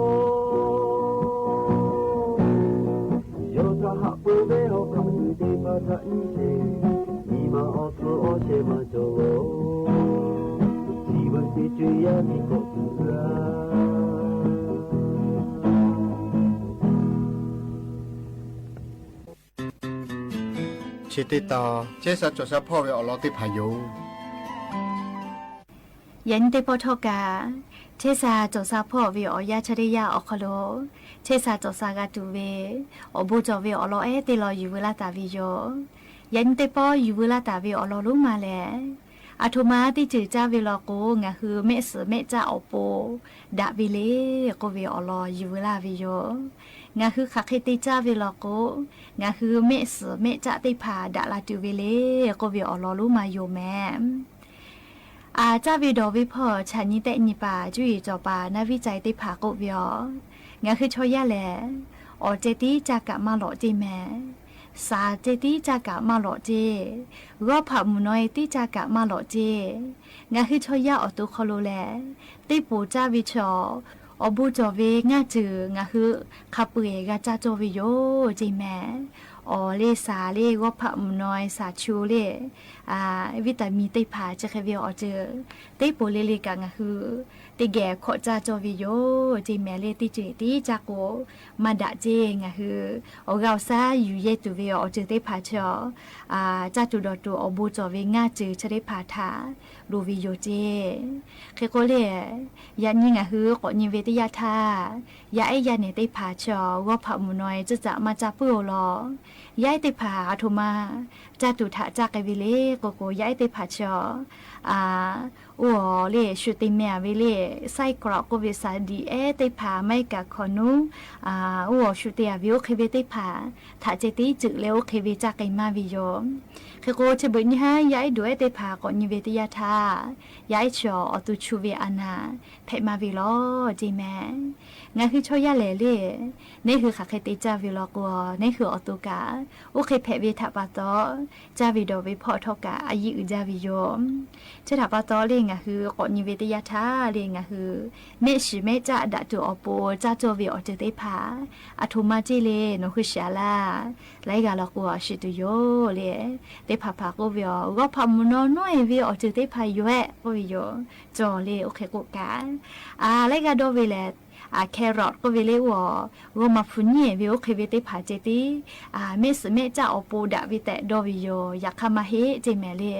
yawˇ htaꞈ haꞈ peuˬ ve hawˉ hk'aˆ hui teˇ hpaˍ htaꞈ nyi sheˍ, nyi ma awˬ tcuhˉ awˬ shehˍ maˇ cawˬ lawˬ. Chi beuꞈ teˇ ceuˬ yaˇ miˇ k'awꞈ tuˬ g'a. Chi teˇ tawn chehˇ sha cawˬ sha hpawˇ ve awˬ lawn teˇ hpaˍ yoˬ. Yaꞈ nyi teˇ pawˆ htawˇ kaꞈ, chehˇ sha cawˬ sha hpawˇ ve awˬ yanˇ chaˇ teˇ yanˇ awˬ hk'aw lo, chehˇ sha cawˬ sha g'a tuˬ ve awˬ bon cawˬ ve awˬ lawn ehˉ teˇ lawn yuˬ veu laˇ taˍ ve yoˬ. Yaꞈ nyi teˇ pawˆ yuˬ veu laˇ taˍ ve awˬ lawn lonˉ ma lehˬ, aˬ htoꞈ ma teˇ ceuˬ caˇ ve law k'o, ngaˬ hui mehˆ suhˍ mehˆ caˆ awˬ pon daꞈ ve le k'oˆ ve awˬ lawn yuˬ veu laˇ ve yoˬ. Ngaˬ hui hk'aˬ hk'e te caˇ ve law k'o, ngaˬ hui mehˆ suhˍ mehˆ caˆ teˇ hpaˍ daꞈ la tuˬ ve le k'oˆ ve awˬ lawn lonˉ ma yoˬ mehˍ. A, caˇ ve dawˬ ve hpawˇ chaꞈ nyi tehˆ nyi paˍ cuˇ yiˍ cawˬ paˍ naˇ viˉ cai teˇ hpaˍ k'oˆ ve yoˬ. Ngaˬ hui chaw yaˇ lehˬ, awˬ ceh tiˉ caˇ kaꞈ maˇ lawꞈ ceˇ mehˍ. Shaˍ ceh tiˉ caˇ kaꞈ maˇ lawꞈ ceˇ. G'awˇ hpaꞈ mvuhˬ naw e tiˉ caˇ kaꞈ maˇ lawꞈ ceˇ. Ngaˬ hui chaw yaˇ awˬ to hk'aw lo lehˬ, teˇ poˍ caˇ ve chaw, awˬ bon cawˬ ve ngaˇ ceuˬ ngaˬ hui hk'a peu-eˬ g'a caˇ cawˇ ve yoˬ ceˇ mehˍ. Awˬ le shaˍ le g'awˇ hpaꞈ mvuhˬ naw e shaˍ chu le, vitamin teˇ hpaˍ chi hk'e ve awˬ ceuˬ teˇ poˍ le le kaꞈ ngaˬ hui teˇ geh hkawꞈ caˇ cawˇ ve yoˬ ceˇ mehˍ le. Teˇ ceuˬ tiˉ caˇ k'o maˇ daꞈ ceˇ. Ngaˬ hui awˬ g'aˇ awˬ shaˉ yuˬ yehˇ tuˬ ve awˬ ceuˬ teˇ hpaˍ chi, caˇ tuˬ dawˬ tuˬ awˬ bon cawˬ ve ngaˇ ceuˬ chi teˇ hpaˍ htaꞈ loˍ ve yoˬ ceˇ. Hk'e k'o le, yaꞈ nyi ngaˬ hui k'awꞈ nyi ve teˇ yanˇ htaˇ, yaˇ ehˉ yaˇ nehˬ teˇ hpaˍ chi g'awˇ hpaꞈ mvuhˬ naw e ceuˬ caꞈ maˇ caˇ puiˉ-oˬ law. Yaˇ ehˉ teˇ hpaˍ aˬ htoꞈ ma caˇ tuˬ htaꞈ caˇ k'ai ve le k'oˆ k'o, yaˇ ehˉ teˇ hpaˍ chi, a, oˇ awˬ le shu te meh a ve le, ไส้กรอก k'oˆ ve สาหร่าย ehˉ teˇ hpaˍ, maˇ heˆ kaꞈ hkawnˍ nuˉ, oˇ awˬ shu te a ve oˇ hk'e ve teˇ hpaˍ htaꞈ ceh tiˉ ceuˬ leh oˇ hk'e ve caˇ k'ai maˇ ve yoˬ. Hk'e k'o, chi beuꞈ nyi haˉ yaˇ ehˉ duˬ ehˉ teˇ hpaˍ k'awꞈ nyi ve teˇ yanˇ htaˇ, yaˇ ehˉ chi awˬ awˬ to chu ve a naˍ hpehꞈ maˇ ve lawˬ ceˇ mehˍ. Ngaˬ hui chaw yaˇ lehˬ le, neˉ hui hk'aˬ hk'e te caˇ ve law k'o, neˉ hui awˬ to kaꞈ oˇ hk'e hpehꞈ ve htaꞈ pa taw, caˇ ve dawˬ ve hpawˇ htawˇ kaꞈ a yiˇ uiˍ jaˇ ve yoˬ. Chi htaꞈ pa taw le, ngaˬ hui k'awꞈ nyi ve teˇ yanˇ htaˇ le, ngaˬ hui mehˆ shiˍ mehˆ caˆ daꞈ tuˬ awˬ pon caˇ cawˇ ve awˬ ceuˬ teˇ hpaˍ aˬ htoꞈ ma ceˇ le, nawˬ hui shiˍ a laˇ. Laiˉ g'aˇ law k'o, a shiˍ tuˬ yoˬ le. Teˇ hpaˍ hpaˍ k'oˆ ve, G'awˇ hpaꞈ mvuhˬ naw nawˉ-e ve awˬ ceuˬ teˇ hpaˍ yoˬ-ehˍ k'oˆ ve yoˬ. Cawˬ le, oˇ hk'e k'oˆ kaꞈ, a laiˉ g'aˇ dawˇ ve lehˬ, carrot k'oˆ ve le, oˇ awˬ g'awˇ ma hpu nyiˉ-e ve oˇ hk'e ve teˇ hpaˍ ceh tiˉ mehˆ suhˍ mehˆ caˆ awˬ pon daꞈ ve tehꞈ dawˇ ve yoˬ. Yaꞈ hk'aˇ maˇ heˆ ceˇ mehˍ le.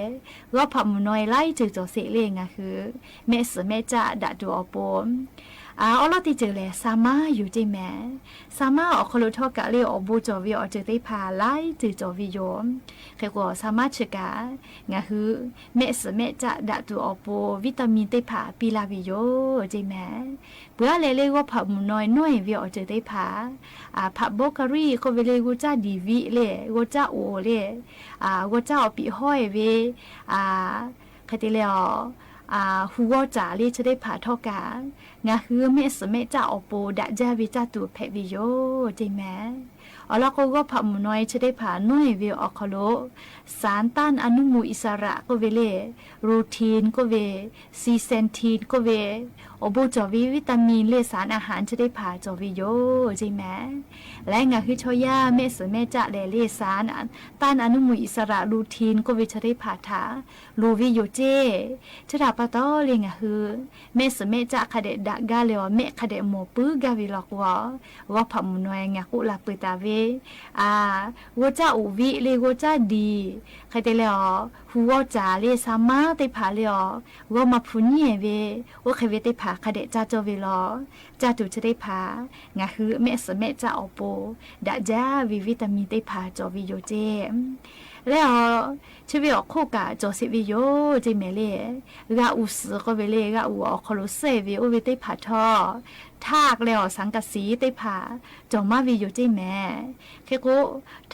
G'awˇ hpaꞈ mvuhˬ naw-e laiˉ ceuˬ cawˬ sheˍ le, ngaˬ hui mehˆ suhˍ mehˆ caˆ daꞈ tuˬ awˬ pon awˉ lawˉ teˇ ceuˬ lehˬ, sa maˉ yoˬ ceˇ mehˍ. Sa maˉ awˬ hk'aw lo htawˇ kaꞈ le, awˬ bon cawˬ ve awˬ ceuˬ teˇ hpaˍ laiˉ ceuˬ cawˬ ve yoˬ. Hk'e k'o, sa maˉ chi kaꞈ ngaˬ hui mehˆ suhˍ mehˆ caˆ daꞈ tuˬ awˬ pon vitamin teˇ hpaˍ piˇ laˇ ve yoˬ ceˇ mehˍ. Peuˬ aˉ leh le, g'awˇ hpaꞈ mvuhˬ naw-e nawˉ-e ve awˬ ceuˬ teˇ hpaˍ, hpaꞈ บรอกโคลี k'oˆ ve le, g'awˇ caˇ diˍ viˆ le, g'awˇ caˇ oˍ le, g'awˇ caˇ awˬ piꞈ hawˉ-e ve, hk'e te leh awˬ hu g'awˇ caˍ le chi teˇ hpaˍ htawˇ kaꞈ, ngaˬ hui mehˆ suhˍ mehˆ caˆ awˬ pon daꞈ jaˇ ve caˇ tuˬ hpehꞈ ve yoˬ ceˇ mehˍ. Awˬ lawn k'o, g'awˇ hpaꞈ mvuhˬ naw-e chi teˇ hpaˍ nawˉ-e ve awˬ hk'aw lo สารต้านอนุมูลอิสระ k'oˆ ve le, lutein k'oˆ ve, zeaxanthin k'oˆ ve, awˬ bon cawˬ ve vitamin le สารอาหาร chi teˇ hpaˍ cawˬ ve yoˬ ceˇ mehˍ. Leh ngaˬ hui chaw yaˇ mehˆ suhˍ mehˆ caˆ lehˬ le, สารต้านอนุมูลอิสระ lutein k'oˆ ve chi teˇ hpaˍ htaꞈ loˍ ve yoˬ ceˇ. Chi htaꞈ pa taw le, ngaˬ hui mehˆ suhˍ mehˆ caˆ hk'a dehꞈ daꞈ gaˇ leh awˬ mehˆ hk'a dehꞈ mawˬ puiˉ gaˇ ve law k'o, g'awˇ hpaꞈ mvuhˬ naw-e ngaˬ k'oˆ la peuˬ taˍ ve, g'awˇ caˇ oˍ viˆ le, g'awˇ caˇ diˍ, hk'e te leh awˬ hu g'awˇ caˍ le, sa maˉ teˇ hpaˍ le awˬ g'awˇ ma hpu nyiˉ-e ve, oˇ hk'e ve teˇ hpaˍ hk'a dehꞈ caˇ cawˇ ve law. Caˇ tuˬ chi teˇ hpaˍ ngaˬ hui mehˆ suhˍ mehˆ caˆ awˬ pon daꞈ jaˇ ve vitamin teˇ hpaˍ cawˬ ve yoˬ ceˇ. Leh awˬ, chi ve awˬ hk'oˆ kaꞈ cawˬ sheˍ ve yoˬ ceˇ mehˍ le. G'a uˍ suhˍ k'oˆ ve le, g'a uˍ awˬ hk'aw lo suhˉ-e ve oˇ ve teˇ hpaˍ htawˇ, ธาตุ leh awˬ สังกะสี teˇ hpaˍ cawˬ maˇ ve yoˬ ceˇ mehˍ. Hk'e k'o,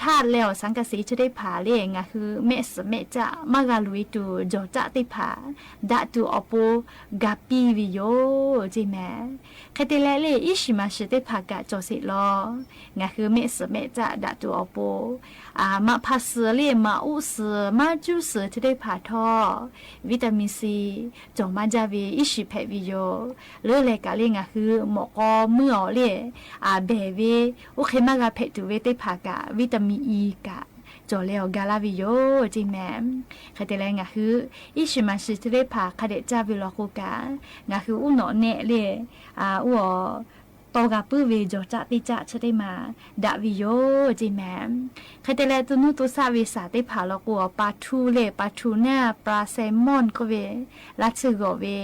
ธาตุ leh awˬ สังกะสี chi teˇ hpaˍ le, ngaˬ hui mehˆ suhˍ mehˆ caˆ maˇ g'a loꞈ-e tuˬ jawˬ caˆ teˇ hpaˍ daꞈ tuˬ awˬ pon ga piˇ ve yoˬ ceˇ mehˍ. Hk'e te leh le, iˉ shiˍ maˍ shiˍ teˇ hpaˍ kaꞈ cawˬ sheˍ law. Ngaˬ hui mehˆ suhˍ mehˆ caˆ daꞈ tuˬ awˬ pon, maꞈ hpa suhˍ le, maꞈ uˆ suhˍ, maˇ cuˇ suhˍ chi teˇ hpaˍ htawˇ vitamin C cawˬ maˇ jaˇ ve iˉ shiˍ hpehꞈ ve yoˬ. Leuˉ leh kaꞈ le, ngaˬ hui mawꞈ k'aw meuˇ awˬ le, behˬ ve, oˇ hk'e maˇ g'a hpehꞈ tuˬ ve teˇ hpaˍ kaꞈ vitamin E kaꞈ cawˬ leh awˬ ga laˇ ve yoˬ ceˇ mehˍ. Hk'e te leh ngaˬ hui iˉ shiˍ maˍ shiˍ chi teˇ hpaˍ hk'a dehꞈ caˇ ve law k'o kaꞈ, ngaˬ hui uˉ nawꞈ nehˆ le, oˇ awˬ tawˇ g'a puiˉ ve jawˬ caˆ teˇ caˆ chi teˇ maˬ daꞈ ve yoˬ ceˇ mehˍ. Hk'e te leh, to nuˇ to shaˆ ve shaˍ teˇ hpaˍ law k'o, ปลาทู le, ปลาทู naˇ, ปลาแซลมอน k'oˆ ve, laˇ tsuhˇ g'awˬ ve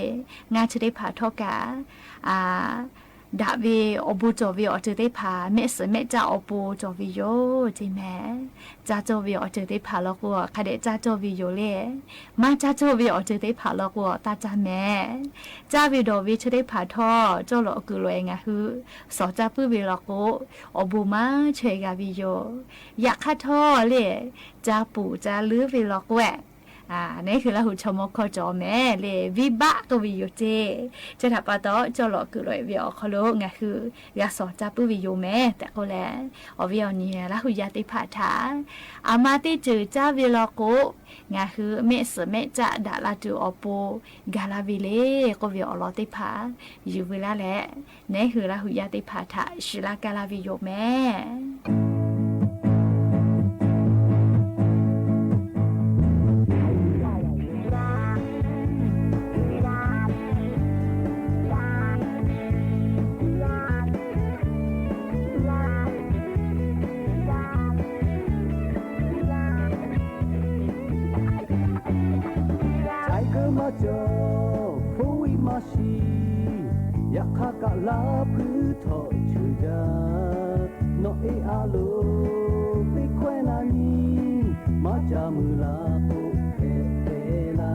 ngaˇ chi teˇ hpaˍ htawˇ kaꞈ daꞈ ve awˬ bon cawˬ ve awˬ ceuˬ teˇ hpaˍ mehˆ suhˍ mehˆ caˆ awˬ pon cawˬ ve yoˬ ceˇ mehˍ. Caˇ cawˇ ve awˬ ceuˬ teˇ hpaˍ law k'o, hk'a dehꞈ caˇ cawˇ ve yoˬ le. Maˇ caˇ cawˇ ve awˬ ceuˬ teˇ hpaˍ law k'o, taˇ caˇ mehˍ. Caˇ ve dawˬ ve chi teˇ hpaˍ htawˇ cawˇ lawꞈ kuiˬ lawꞈ-e ngaˬ hui shawˍ caˇ puiˉ ve law k'o, awˬ bon maˇ chaweh g'a ve yoˬ. Yaꞈ hk'aˇ htawˇ le, ca puˍ ca leuˉ ve law k'o-e, neˉ hui Laˇ huˍ chaw mawˇ hkawˇ cawˬ mehˍ le, วิบาก k'oˆ ve yoˬ ceˇ. Chi htaꞈ pa taw, cawˇ lawꞈ kuiˬ lawꞈ-e ve awˬ hk'aw lo ngaˬ hui g'a shawˍ caˇ puiˉ ve yoˬ mehˍ tehꞈ k'oˆ leh, awˬ viˉ awˬ nyi Laˇ huˍ yaˇ teˇ hpaˍ htaꞈ a ma teˇ ceuˬ caˇ ve law k'o, ngaˬ hui mehˆ suhˍ mehˆ caˆ daꞈ la tuˬ awˬ pon ga laˇ ve le k'oˆ ve awˬ lawn teˇ hpaˍ yuˬ ve laˇ leh, neˉ hui Laˇ huˍ yaˇ teˇ hpaˍ htaꞈ shiˍ laˇ kaˇ laˇ ve yoˬ mehˍ. Aiˬ keu maˇ cawˬ, hpuˇ iˉ maˇ shiˍ, yaꞈ hk'aˇ kaꞈ laˇ hpuiˇ htawꞈ cheuˬ jaˇ. Nawˬ e a loˍ teˇ hkawehˇ na nyi, maˇ ca mui la k'o hpehꞈ te laˇ.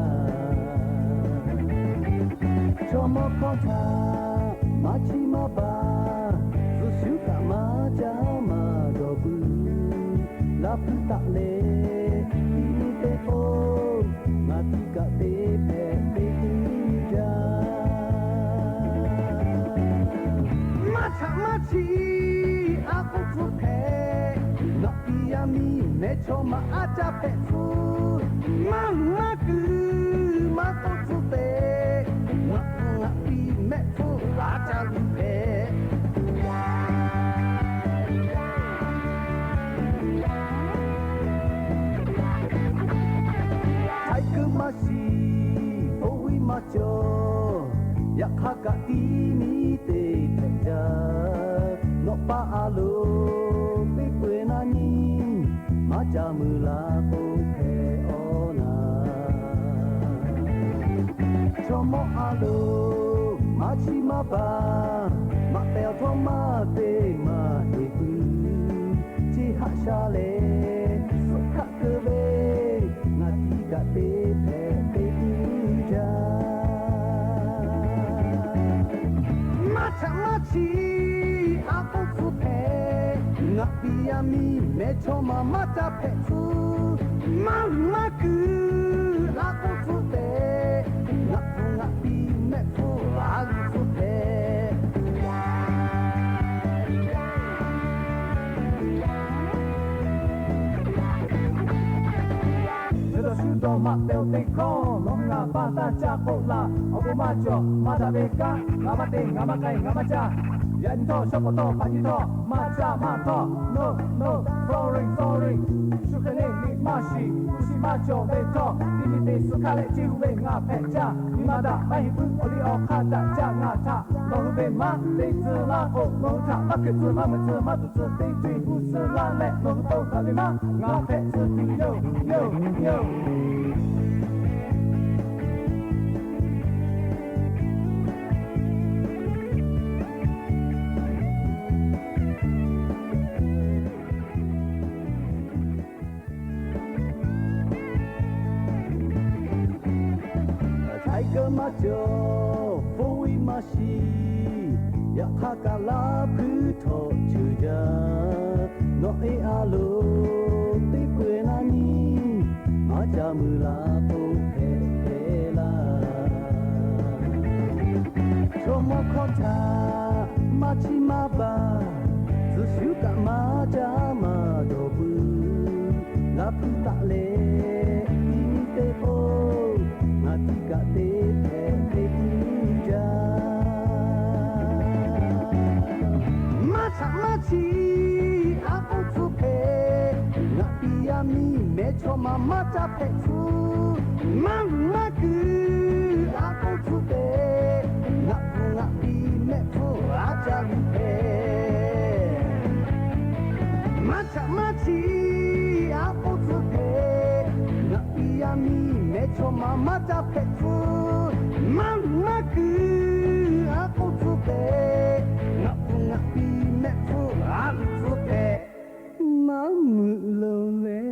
Hkawˇ htaꞈ maˇ chiˇ maˇ baˬ, tcuh shuˉ kaꞈ maˇ caˉ maˇ dawˬ peuˬ. Laˇ hpui taˆ leh, tiˇ nyi teˇ k'oˆ, ngaˬ tiˇ kaꞈ te hpehꞈ te tuˬ jaˇ. Maˇ htaꞈ maˇ chiˇ, a k'oˆ tcuh hpehꞈ. Ngaˬ piˇ yaˇ miˇ mehˍ chaw ma a caˇ hpehꞈ tcuh. Maˇ luˬ maˇ kuiˬ maˇ k'oˆ tcuh tehꞈ, ngaˬ hpu ngaˬ piˇ mehˆ hpfuhˇ a caˇ luˬ hpehꞈ. Htaiˍ kuiˬ maˇ shiˍ, oˇ viˉ maˇ cawˬ, yaꞈ hk'aˇ kaꞈ tiˇ nyi te hpehꞈ jaˇ. Nawˬ pa a loˍ teˇ peu-eˬ na nyi, maˇ ca mui la k'o hpehꞈ awˬ naˍ. Chaw mawˇ a loˍ maˇ chiˇ maˇ baˬ, maꞈ pehˍ awˬ htawˇ maˇ te maˇ heˍ peuˬ. Chi haꞈ sha leh, suhˆ hkaˆ keu ve, ngaˬ tiˇ kaꞈ te hpehꞈ te tuˬ jaˇ. Maˇ htaꞈ maˇ chiˇ, a k'oˆ tcuh hpehꞈ. Ngaˬ piˇ yaˇ miˇ mehˍ chaw ma maˇ caˇ hpehꞈ tcuh. Maˇ luˬ maˇ kuiˬ a k'oˆ tcuh tehꞈ, ngaˬ hpu ngaˬ piˇ mehˆ hpfuhˇ a luˬ tcuh hpehꞈ. Shu dawˬ shu dawˬ maꞈ pehˍ-oˬ teˇ hkawˇ, nawˬ hui ngaˬ pa taˇ caˇ k'oˆ laˇ. Awˬ bon maˇ cawˬ maˇ daꞈ ve kanˉ, ngaˬ maˇ te ngaˬ maˇ k'ai ngaˬ maˇ caˇ. Yaꞈ nyi htawˇ, shaˉ pawˍ htawˇ, hpaꞈ nyi htawˇ, maˇ caˇ maˇ htawˇ. No, no, sorry, sorry. Shu hk'e le liꞈ maˇ shiˍ, hpu shi maˇ cawˬ ve htawˇ, tiˇ nyi te suhˆ hkaˆ leh chi hui ve ngaˬ hpehꞈ jaˇ. Nyi ma daꞈ maˇ heˆ puiˉ, awˬ liˇ awˬ hk'aˇ daꞈ jaˇ ngaˬ htaꞈ. Nawˬ hui ve maˇ te tcuh laˇ k'o, nawˬ hui htaꞈ maˇ hkeꞈ tcuh maˇ mui tcuh maˇ tuˬ tcuh teˇ ceuˬ hu suh laˇ leh, nawˬ hui to taˍ ve maˇ ngaˬ hpehꞈ tcuh tuˬ yoˬ, yoˬ, yoˬ. Htaiˍ kuiˬ maˇ cawˬ, foˇ viˉ maˇ shiˍ, yaꞈ hk'aˇ kaꞈ laˇ hpuiˇ htawꞈ ceuˬ jaˇ. Nawˬ e a loˍ teˇ peu-eˬ na nyi, maˇ ca mui la k'o hpehꞈ hpehꞈ laˇ. Chaw mawˇ hkawˇ htaꞈ maˇ chiˇ maˇ baˬ, tcuh shuˉ kaꞈ maˇ caˉ maˇ dawˬ peuˬ. Laˇ hpuiˇ taˆ leh, tiˇ nyi teˇ k'oˆ, ngaˬ tiˇ kaꞈ te hpehꞈ te tuˬ jaˇ. Maˇ htaꞈ maˇ chiˇ, a k'oˆ tcuh hpehꞈ. Ngaˬ piˇ yaˇ miˇ mehˍ chaw ma maˇ caˇ hpehꞈ tcuh. Maˇ luˬ maˇ kuiˬ a k'oˆ tcuh tehꞈ, ngaˬ hpu ngaˬ piˇ mehˆ hpfuhˇ a caˇ luˬ hpehꞈ. Maˇ htaꞈ maˇ chiˇ, a k'oˆ tcuh hpehꞈ. Ngaˬ piˇ yaˇ miˇ mehˍ chaw ma maˇ caˇ hpehꞈ tcuh. Maˇ luˬ maˇ kuiˬ a k'oˆ tcuh hpehꞈ. Ngaˬ hpu ngaˬ piˇ mehˆ hpfuhˇ a luˬ tcuh hpehꞈ. Maˇ meuꞈ lo leh.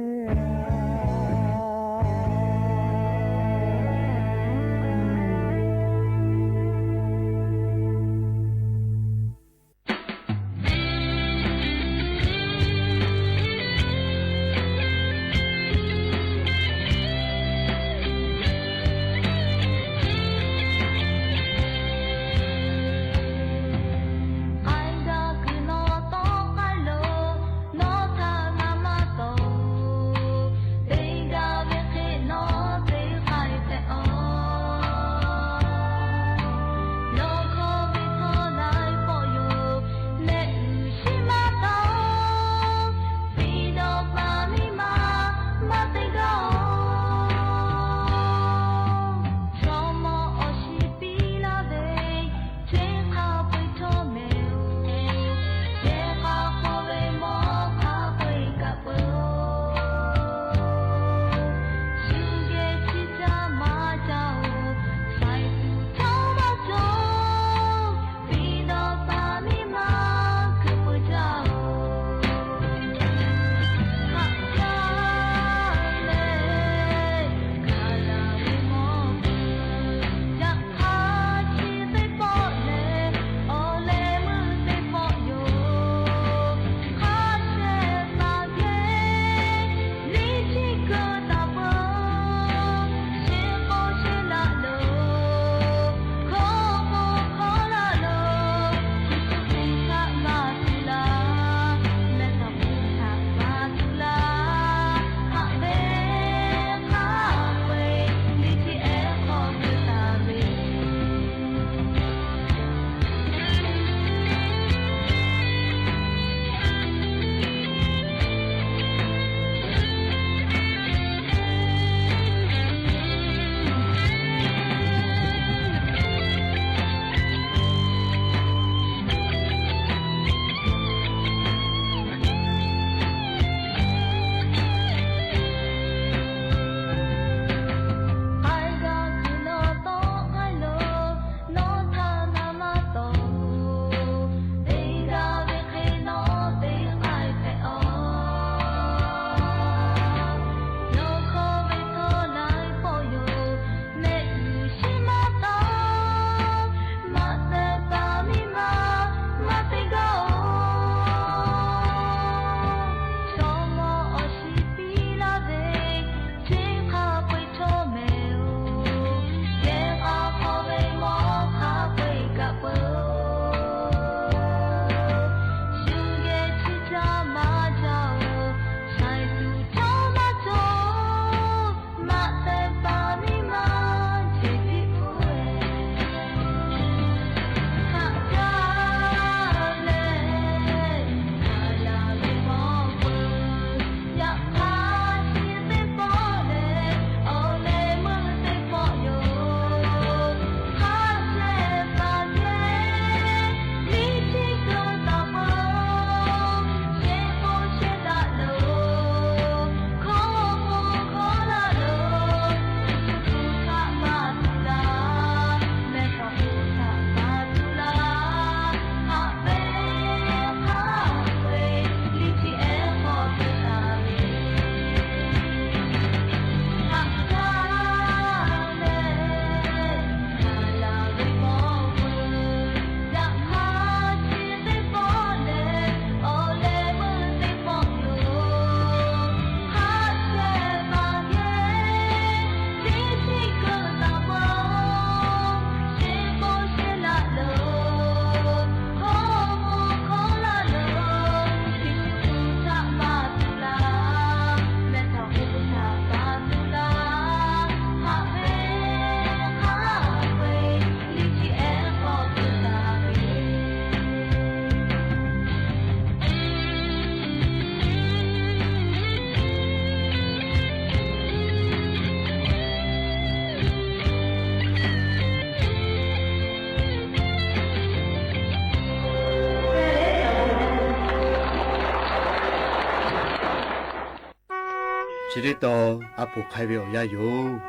Chi teˇ tawn a poˍ hk'ai ve awˬ yanˇ yoˬ.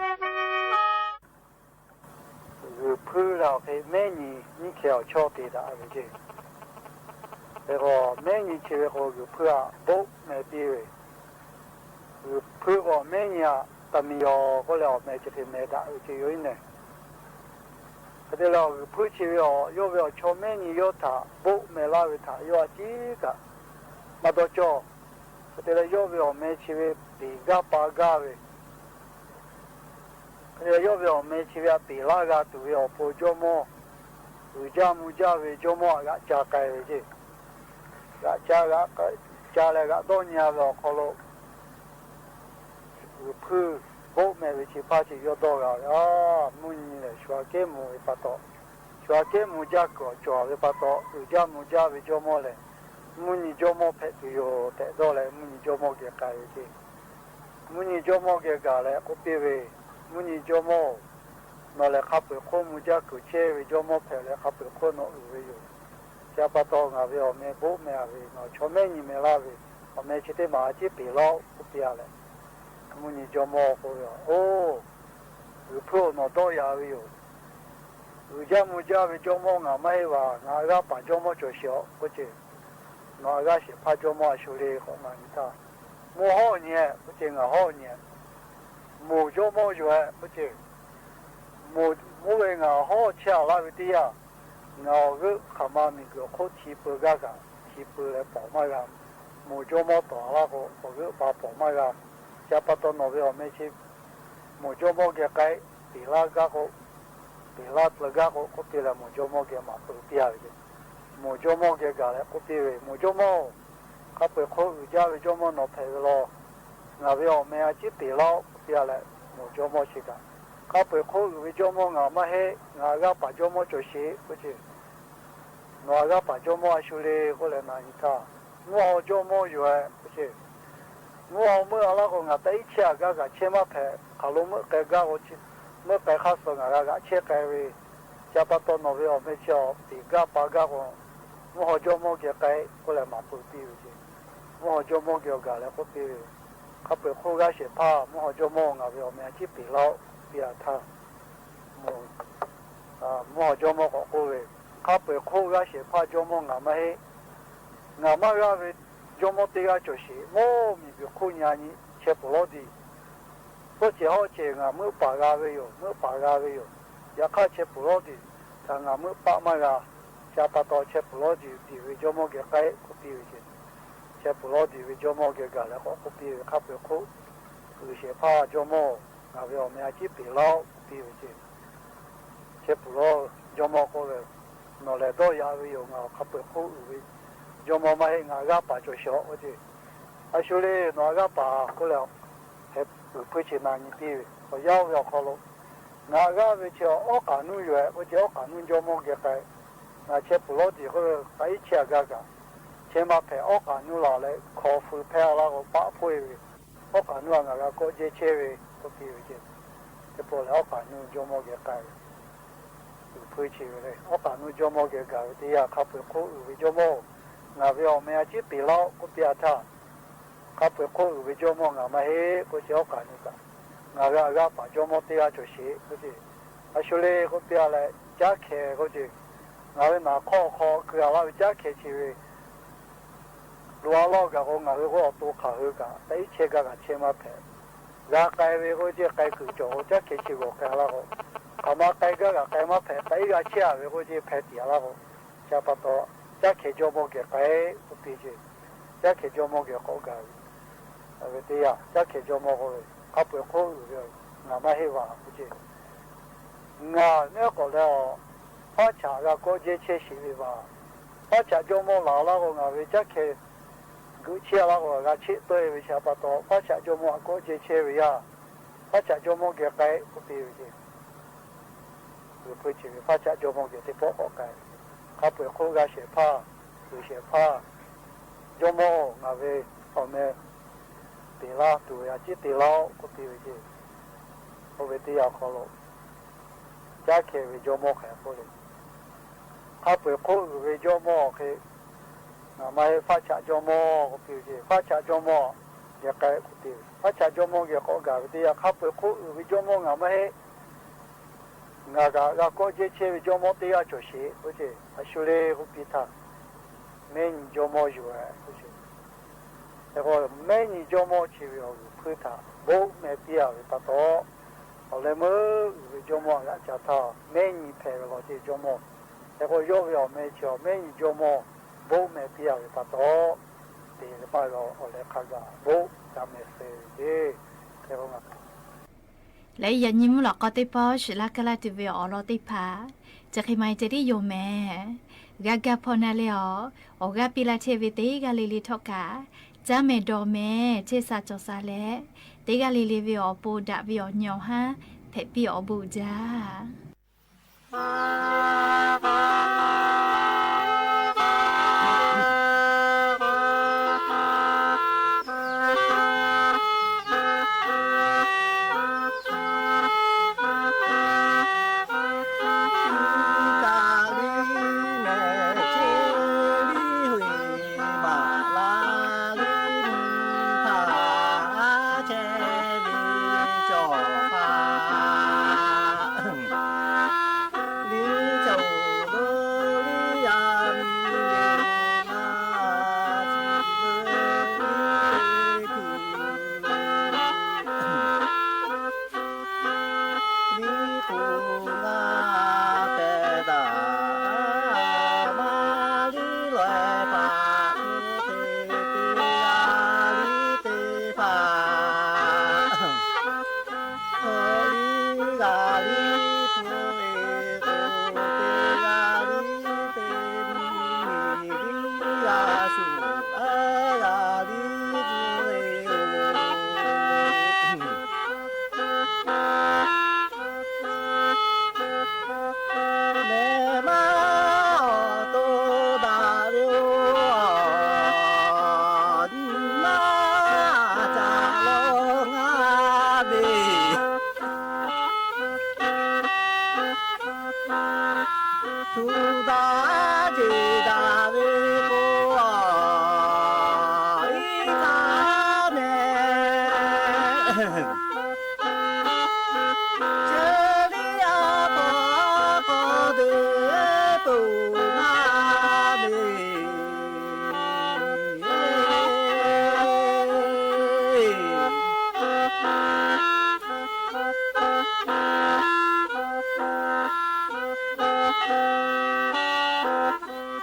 G'uiˬ hpuiˇ la awˬ hk'e mehˉ nyi nyiˇ hkeh awˬ chawˇ te daꞈ ve ceˇ. Hk'e k'o, mehˉ nyi chi ve k'o, g'uiˬ hpuiˇ aꞈ Boˆ meh piˇ ve. G'uiˬ hpuiˇ k'o, mehˉ nyi aꞈ Taˍ miˍ yaw k'oˆ leh awˬ meh chi hk'e meh daꞈ ve ceˇ yoˬ iˉ nehˬ. Hk'e te leh, g'uiˬ hpuiˇ chi ve awˬ yawˇ ve awˬ chawˇ mehˉ nyi yawˇ htaꞈ Boˆ meh laˇ ve htaꞈ yawˇ a ciˉ kaꞈ maˇ dawˇ cawˇ. Hk'e te leh, yawˇ ve awˬ meh chi ve peˍ gaˇ pa gaˇ ve, hk'e te leh, yawˇ ve awˬ meh chi ve aꞈ peˍ laˇ g'a tuˬ ve awˬ pon jawˇmawˇ, uiˍ jaˇ mvuh jaˇ ve jawˇmawˇ aꞈ g'aꞈ ca k'ai ve ceˇ. G'aꞈ ca, g'aꞈ ca leh g'aꞈ dawˇ nyi a ve awˬ hk'aw lo, g'uiˬ hpuiˇ Boˆ meh ve chi hpaˇ chi yawˇ dawˇ g'a ve, a, mvuhˇ nyi lehˬ shu aꞈ kehˉ mvuh ve pa taw, shu aꞈ kehˉ mvuh jaˇ kuiˬ awˬ cawˬ ve pa taw, uiˍ jaˇ mvuh jaˇ ve jawˇmawˇ lehˬ, mvuhˇ nyi jawˇmawˇ hpehꞈ tuˬ yoˬ tehꞈ dawˇ leh, mvuhˇ nyi jawˇmawˇ geh k'ai ve ceˇ. Mvuhˇ nyi jawˇmawˇ geh gaˬ leh k'oˆ piˇ ve, Mvuhˇ nyi jawˇmawˇ-oˬ, nawˬ lehˬ hk'a peu-eˬ hk'oˆ mvuh jaˇ kuiˬ chehˇ ve jawˇmawˇ hpehꞈ leh hk'a peu-eˬ hk'oˆ nawˬ uiˍ ve yoˬ. Chi pa taw ngaˬ ve awˬ meh Boˆ meh a ve, nawˬ chaw mehˉ nyi meh laˇ ve, awˬ meh chi teˇ maˬ a ciˉ peˍ laˇ-oˆ k'oˆ piˇ a leh, mvuhˇ nyi jawˇmawˇ k'oˆ ve, Oˬ, g'uiˬ hpuiˇ-oˬ, nawˬ dawˇ yaꞈ ve yoˬ. Uiˍ jaˇ mvuh jaˇ ve jawˇmawˇ ngaˬ maˇ heˆ vaˬ. Ngaˬ a g'aˇ paˍ jawˇmawˇ cawˬ sheˍ-aw k'oˆ ce. Nawˬ a g'aˇ shehˍ hpaˇ jawˇmawˇ a shu le k'awꞈ ngaˬ nyi htaˇ, mvuhˇ hawˉ nyi-e k'oˆ ce, ngaˬ hawˉ nyi-e. Moˬ jawˇmawˇ yoˬ-e k'oˆ ce. Moˬ, oˇ ve ngaˬ hawˉ chehˇ a laˇ ve teˇ yanˇ, ngaˬ awˬ g'euˆ hk'aˬ ma miˬguiˬ awˬ hk'oˆ hti peu gaˇ kaꞈ, hti peu leh pawˍ maˇ g'a. Moˬ jawˇmawˇ tawˍ a laˇ k'o, awˬ g'euˆ pa pawˍ maˇ g'a. Chi pa taw nawˬ ve awˬ meh chi moˬ jawˇmawˇ geh k'ai, peˍ laˇ gaˇ k'o, peˍ laˇ tcuh gaˇ k'o k'oˆ piˇ leh, moˬ jawˇmawˇ geh maˍ peuˬ piˇ a ve ce. Moˬ jawˇmawˇ geh gaˬ leh k'oˆ piˇ ve, Moˬ jawˇmawˇ-oˬ, hk'a peu-eˬ hk'oˆ uiˍ jaˇ ve jawˇmawˇ nawˬ hpehꞈ ve law. Ngaˬ ve awˬ meh a ciˉ peˍ laˇ-oˆ k'oˆ piˇ a leh, moˬ jawˇmawˇ chi kaꞈ, Hk'a peu-eˬ hk'oˆ uiˍ ve jawˇmawˇ ngaˬ maˇ heˆ. Ngaˬ a g'aˇ paˍ jawˇmawˇ cawˬ sheˍ k'oˆ ce. Nawˬ a g'aˇ paˍ jawˇmawˇ a shu le k'oˆ leh na nyi htaˇ, mvuhˇ haw jawˇmawˇ yoˬ-e k'oˆ ce. Mvuhˇ haw meuˆ a laˇ k'o, ngaˬ taꞈ iˉ chehˇ a gaˇ kaꞈ chehˇ maˇ hpehꞈ. Hk'aˬ lo meuˆ k'ai gaˇ k'o, meuˆ k'ai hk'aˇ suh ngaˬ g'a g'aꞈ chehˇ k'ai ve. Chi pa taw nawˬ ve awˬ meh chi awˬ peˍ gaˇ pa gaˇ k'o, mvuhˇ haw jawˇmawˇ geh k'ai k'oˆ leh maˍ peuˬ piˇ ve ce. Mvuhˇ haw jawˇmawˇ geh awˬ gaˬ leh k'oˆ piˇ ve, Hk'a peu-eˬ hk'oˆ g'aˇ shehˍ hpaˇ mvuhˇ haw jawˇmawˇ ngaˬ ve awˬ meh a ciˉ peˍ laˇ-oˆ piˇ a htaˇ, mvuhˇ haw jawˇmawˇ k'awꞈ k'oˆ ve, Hk'a peu-eˬ hk'oˆ g'aˇ shehˍ hpaˇ jawˇmawˇ ngaˬ maˇ heˆ. Ngaˬ maˇ g'aˇ ve jawˇmawˇ teˇ g'aˇ cawˬ sheˍ. Mvuhˇ miˬguiˬ hk'oˆ nyi a nyi chehˇ peuˬ lawˉ diˬ. Tcuhˇ cehˬ hawˉ cehˬ ngaˬ meuˆ paˍ g'a ve yoˬ, meuˆ paˍ g'a ve yoˬ. Yaꞈ hk'aˇ chehˇ peuˬ lawˉ diˬ. Htaꞈ ngaˬ meuˆ paˆ maˇ g'a. Chi pa taw chehˇ peuˬ lawˉ diˬ ve jawˇmawˇ geh k'ai k'oˆ piˇ ve ce. Chehˇ peuˬ lawˉ diˬ ve jawˇmawˇ geh gaˬ leh k'awꞈ k'oˆ piˇ ve, Hk'a peu-eˬ hk'oˆ uiˍ shehˍ hpaˇ jawˇmawˇ ngaˬ ve awˬ meh a ciˉ peˍ laˇ-oˆ k'oˆ piˇ ve ce. Chehˇ peuˬ lawˉ jawˇmawˇ k'oˆ ve, Nawˬ lehˬ dawˇ yaꞈ ve yoˬ. Ngaˬ hk'a peu-eˬ hk'oˆ uiˍ ve jawˇmawˇ maˇ heˆ. Ngaˬ g'aˇ paˍ cawˬ sheˍ-aw k'oˆ ce. A shu le, nawˬ a g'aˇ paˍ k'oˆ leh, heh uiˍ hpuiˇ chi na nyi piˇ ve awˬ yanˇ oˇ ve awˬ hk'aw lo, ngaˬ g'aˇ ve chi awˉ k'aˍ nuˇ yoˬ-e k'oˆ ce. Awˉ k'aˍ nuˇ jawˇmawˇ geh k'ai. Ngaˬ chehˇ peuˬ lawˉ diˬ k'oˆ ve, taꞈ iˉ chehˇ a gaˇ kaꞈ chehˇ maˇ hpehꞈ. Awˉ k'aˍ nuˇ laˬ leh hkaw feu hpehˇ a laˇ k'o, paˆ hpoˆ-e ve, awˉ k'aˍ nuˇ a ngaˬ g'a kawˆ jehˇ chehˇ ve k'oˆ piˇ ve ce. Teˇ pawˆ lehˬ, awˉ k'aˍ nuˇ jawˇmawˇ geh k'ai ve, uiˍ hpuiˇ chi ve le, awˉ k'aˍ nuˇ jawˇmawˇ geh gaˬ ve teˇ yanˇ, Hk'a peu-eˬ hk'oˆ uiˍ ve jawˇmawˇ-oˬ, ngaˬ ve awˬ meh a ciˉ peˍ laˇ-oˆ k'oˆ piˇ a htaˇ, Hk'a peu-eˬ hk'oˆ uiˍ ve jawˇmawˇ ngaˬ maˇ heˆ k'oˆ ce. Awˉ k'aˍ nuˇ kaꞈ, Ngaˬ g'a g'aˇ paˍ jawˇmawˇ teˇ g'aˇ cawˬ sheˍ k'oˆ ce. A shu le k'oˆ piˇ a leh, caˉ hkeh k'oˆ ce. Ngaˬ ve naˍ hk'awˇ awˬ hk'aw keu a laˇ ve caˉ hkeh chi ve lo a lawˇ gaˬ k'o, ngaˬ hui k'o awˬ to hk'aˬ hui kaꞈ taꞈ iˉ chehˇ gaˇ kaꞈ chehˇ maˇ hpehꞈ. G'a k'ai ve k'oˆ ce, k'ai kuiˬ cawˬ k'o, caˉ hkeh chi g'awˬ k'ai laˇ k'o, hk'aˬ ma k'ai gaˇ kaꞈ k'ai maˇ hpehꞈ. Taꞈ iˉ g'a chehˇ a ve k'oˆ ce, hpeh tiꞈ a laˇ k'o, chi pa taw caˉ hkeh jawˇmawˇ geh k'ai k'oˆ piˇ ce. Caˉ hkeh jawˇmawˇ geh k'awꞈ gaˬ ve, ve teˇ yanˇ, caˉ hkeh jawˇmawˇ k'oˆ ve, Hk'a peu-eˬ hk'oˆ uiˍ ve ngaˬ maˇ heˆ vaˬ k'oˆ ce. Ngaˬ neˉ k'awꞈ leh a, faˉ chaꞈ g'a kawˆ jehˇ chehˇ sheˍ ve vaˬ. Faˉ chaꞈ jawˇmawˇ laˬ laˇ k'o, ngaˬ ve caˉ hkeh geuꞈ chehˇ a laˇ k'o, g'a cheˆ tawˆ-e ve chi pa taw, faˉ chaꞈ jawˇmawˇ aꞈ kawˆ jehˇ chehˇ ve yaˇ, faˉ chaꞈ jawˇmawˇ geh k'ai k'oˆ piˇ ve ce. Uiˍ hpuiˇ chi ve faˉ chaꞈ jawˇmawˇ geh teˇ pawˆ k'awꞈ k'ai. Hk'a peu-eˬ hk'oˆ g'aˇ shehˍ hpaˇ, uiˍ shehˍ hpaˇ, jawˇmawˇ ngaˬ ve awˬ meh peꞈ laˇ tuˬ ve a ciˉ te laˇ-oˆ k'oˆ piˇ ve ce. Oˇ ve teˇ yanˇ awˬ hk'aw lo, caˉ hkeh ve jawˇmawˇ hk'e k'oˆ le, Hk'a peu-eˬ hk'oˆ uiˍ ve jawˇmawˇ hk'e, ngaˬ maˇ heˆ, faˉ chaꞈ jawˇmawˇ k'oˆ piˇ ve ce. Faˉ chaꞈ jawˇmawˇ Yaꞈ hk'aˇ k'oˆ te, maˇ caꞈ jawˇmawˇ geh k'awꞈ gaˬ ve teˇ yanˇ, hk'a peu-eˬ hk'oˆ uiˍ ve jawˇmawˇ ngaˬ maˇ heˆ. Ngaˬ kaꞈ g'a kawˆ jehˇ chehˇ ve jawˇmawˇ teˇ g'aˇ cawˬ sheˍ k'oˆ ce. A shu le k'oˆ piˇ htaˇ, mehˉ nyi jawˇmawˇ yuˬ-e k'oˆ ce. Hk'e k'o, mehˉ nyi jawˇmawˇ chi ve awˬ g'uiˬ hpuiˇ htaꞈ boˆ meh piˇ-a ve pa taw, awˬ leh meuˇ uiˍ ve jawˇmawˇ g'aꞈ ca htaˇ, mehˉ nyi hpehꞈ ve law ce jawˇmawˇ. Hk'e k'o, yawˇ ve awˬ meh chi awˬ mehˉ nyi jawˇmawˇ boˆ meh piˇ-a ve pa taw, te maˇ g'a awˬ leh hk'a gaˬ boˆ ca meh suh ve le. Hk'e k'o, leh yaꞈ nyi mvuhˇ lawꞈ k'aw teˇ pawˆ shiˍ laˇ kaˇ laˇ tuˬ ve awˬ lawn teˇ hpaˍ, chi hk'e maˇ heˆ ceh tiˉ yoˬ mehˍ. G'a gaˇ hpawˇ na leh awˬ, awˬ g'aˇ piˇ laˇ chehˇ ve teˇ g'aˇ le le htawˇ kaꞈ, caˉ meh dawˬ meh chehˇ sha cawˬ sha leh, teˇ g'aˇ le le ve awˬ pon daꞈ ve awˬ nyi awˬ haˉ hpehꞈ piˇ awˬ bon uiˍ jaˇ. Mehˬ maˇ awˬ to daꞈ ve oˬ, nyi ma caꞈ law ngaˇ ve. Tuˬ daꞈ jeˬ daꞈ ve k'o, iˉ kaˆ mehˍ. Chi ve a pa k'aw de peuˬ ngaˇ ve.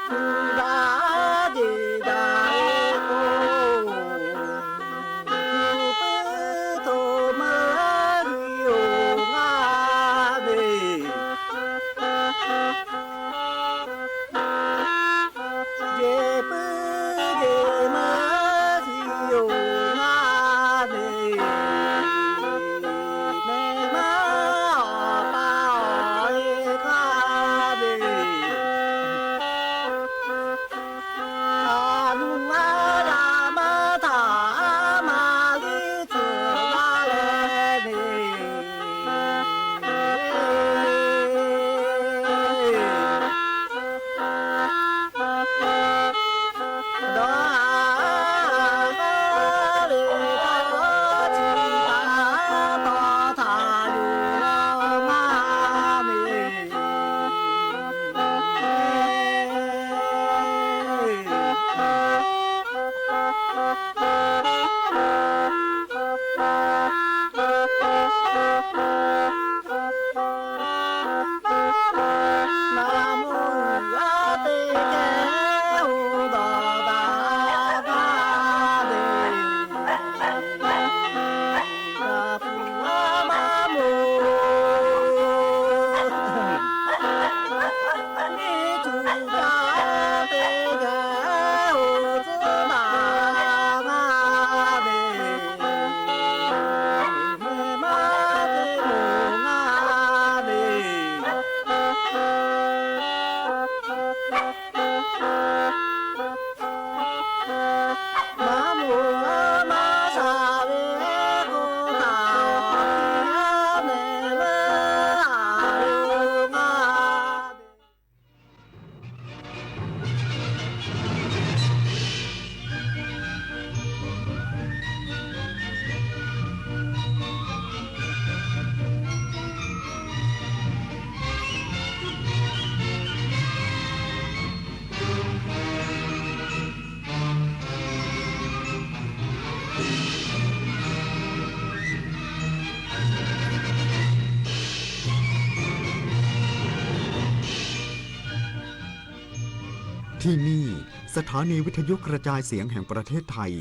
Tuˬ daꞈ jeˬ daꞈ ve k'o, tuˬ puiˉ to ma ที่นี่ สถานีวิทยุกระจายเสียงแห่งประเทศไทย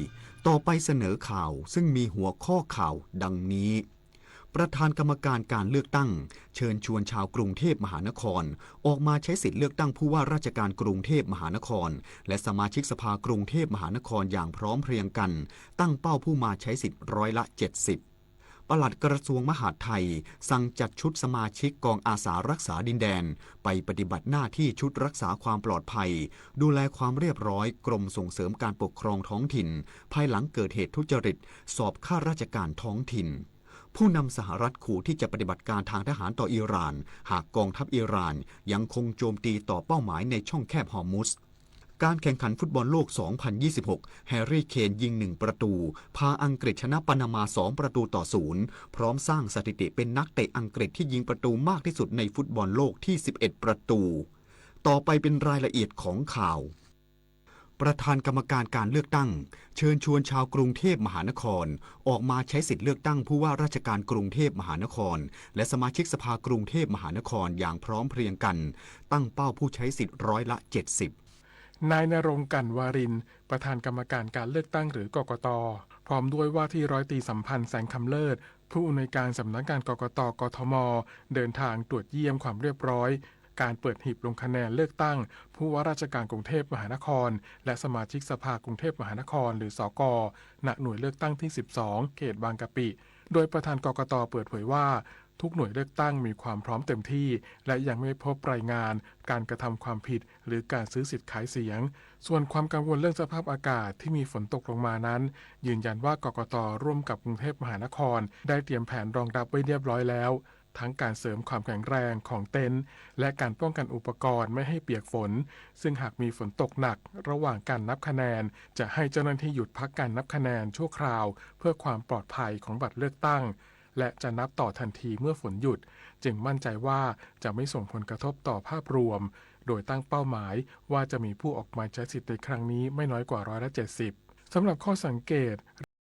ต่อไปเสนอข่าว ซึ่งมีหัวข้อข่าวดังนี้ ประธานกรรมการการเลือกตั้ง เชิญชวนชาวกรุงเทพมหานคร ออกมาใช้สิทธิ์เลือกตั้งผู้ว่าราชการกรุงเทพมหานคร และสมาชิกสภากรุงเทพมหานครอย่างพร้อมเพรียงกัน ตั้งเป้าผู้มาใช้สิทธิ์ร้อยละเจ็ดสิบ ปลัดกระทรวงมหาดไทย สั่งจัดชุดสมาชิกกองอาสารักษาดินแดน ไปปฏิบัติหน้าที่ชุดรักษาความปลอดภัย ดูแลความเรียบร้อยกรมส่งเสริมการปกครองท้องถิ่น ภายหลังเกิดเหตุทุจริต สอบข้าราชการท้องถิ่น ผู้นำสหรัฐขู่ที่จะปฏิบัติการทางทหารต่ออิหร่าน หากกองทัพอิหร่านยังคงโจมตีต่อเป้าหมายในช่องแคบฮอร์มุซ การแข่งขันฟุตบอลโลก สองพันยี่สิบหก แฮร์รี่ เคน ยิงหนึ่งประตู พาอังกฤษชนะปานามา สองประตูต่อศูนย์ พร้อมสร้างสถิติเป็นนักเตะอังกฤษที่ยิงประตูมากที่สุดในฟุตบอลโลกที่ สิบเอ็ดประตู ต่อไปเป็นรายละเอียดของข่าว ประธานกรรมการการเลือกตั้ง เชิญชวนชาวกรุงเทพมหานคร ออกมาใช้สิทธิ์เลือกตั้งผู้ว่าราชการกรุงเทพมหานคร และสมาชิกสภากรุงเทพมหานครอย่างพร้อมเพรียงกัน ตั้งเป้าผู้ใช้สิทธิ์ร้อยละเจ็ดสิบ นายณรงค์ กลั่นวารินทร์ ประธานกรรมการการเลือกตั้งหรือกกต พร้อมด้วยว่าที่ร้อยตรีสัมพันธ์ แสงคำเลิศ ผู้อำนวยการสำนักงานกกต กทม เดินทางตรวจเยี่ยมความเรียบร้อย การเปิดหีบลงคะแนนเลือกตั้งผู้ว่าราชการกรุงเทพมหานคร และสมาชิกสภากรุงเทพมหานคร หรือ สก ณ หน่วยเลือกตั้งที่ สิบสอง เขตบางกะปิ โดยประธานกกต เปิดเผยว่า ทุกหน่วยเลือกตั้งมีความพร้อมเต็มที่ และยังไม่พบรายงานการกระทำความผิด หรือการซื้อสิทธิ์ขายเสียง ส่วนความกังวลเรื่องสภาพอากาศที่มีฝนตกลงมานั้น ยืนยันว่ากกต ร่วมกับกรุงเทพมหานคร ได้เตรียมแผนรองรับไว้เรียบร้อยแล้ว ทั้งการเสริมความแข็งแรงของเต็นท์ และการป้องกันอุปกรณ์ไม่ให้เปียกฝน ซึ่งหากมีฝนตกหนักระหว่างการนับคะแนน จะให้เจ้าหน้าที่หยุดพักการนับคะแนนชั่วคราว เพื่อความปลอดภัยของบัตรเลือกตั้ง และจะนับต่อทันทีเมื่อฝนหยุด จึงมั่นใจว่าจะไม่ส่งผลกระทบต่อภาพรวม โดยตั้งเป้าหมายว่าจะมีผู้ออกมาใช้สิทธิ์ในครั้งนี้ไม่น้อยกว่าร้อยละเจ็ดสิบ สำหรับข้อสังเกต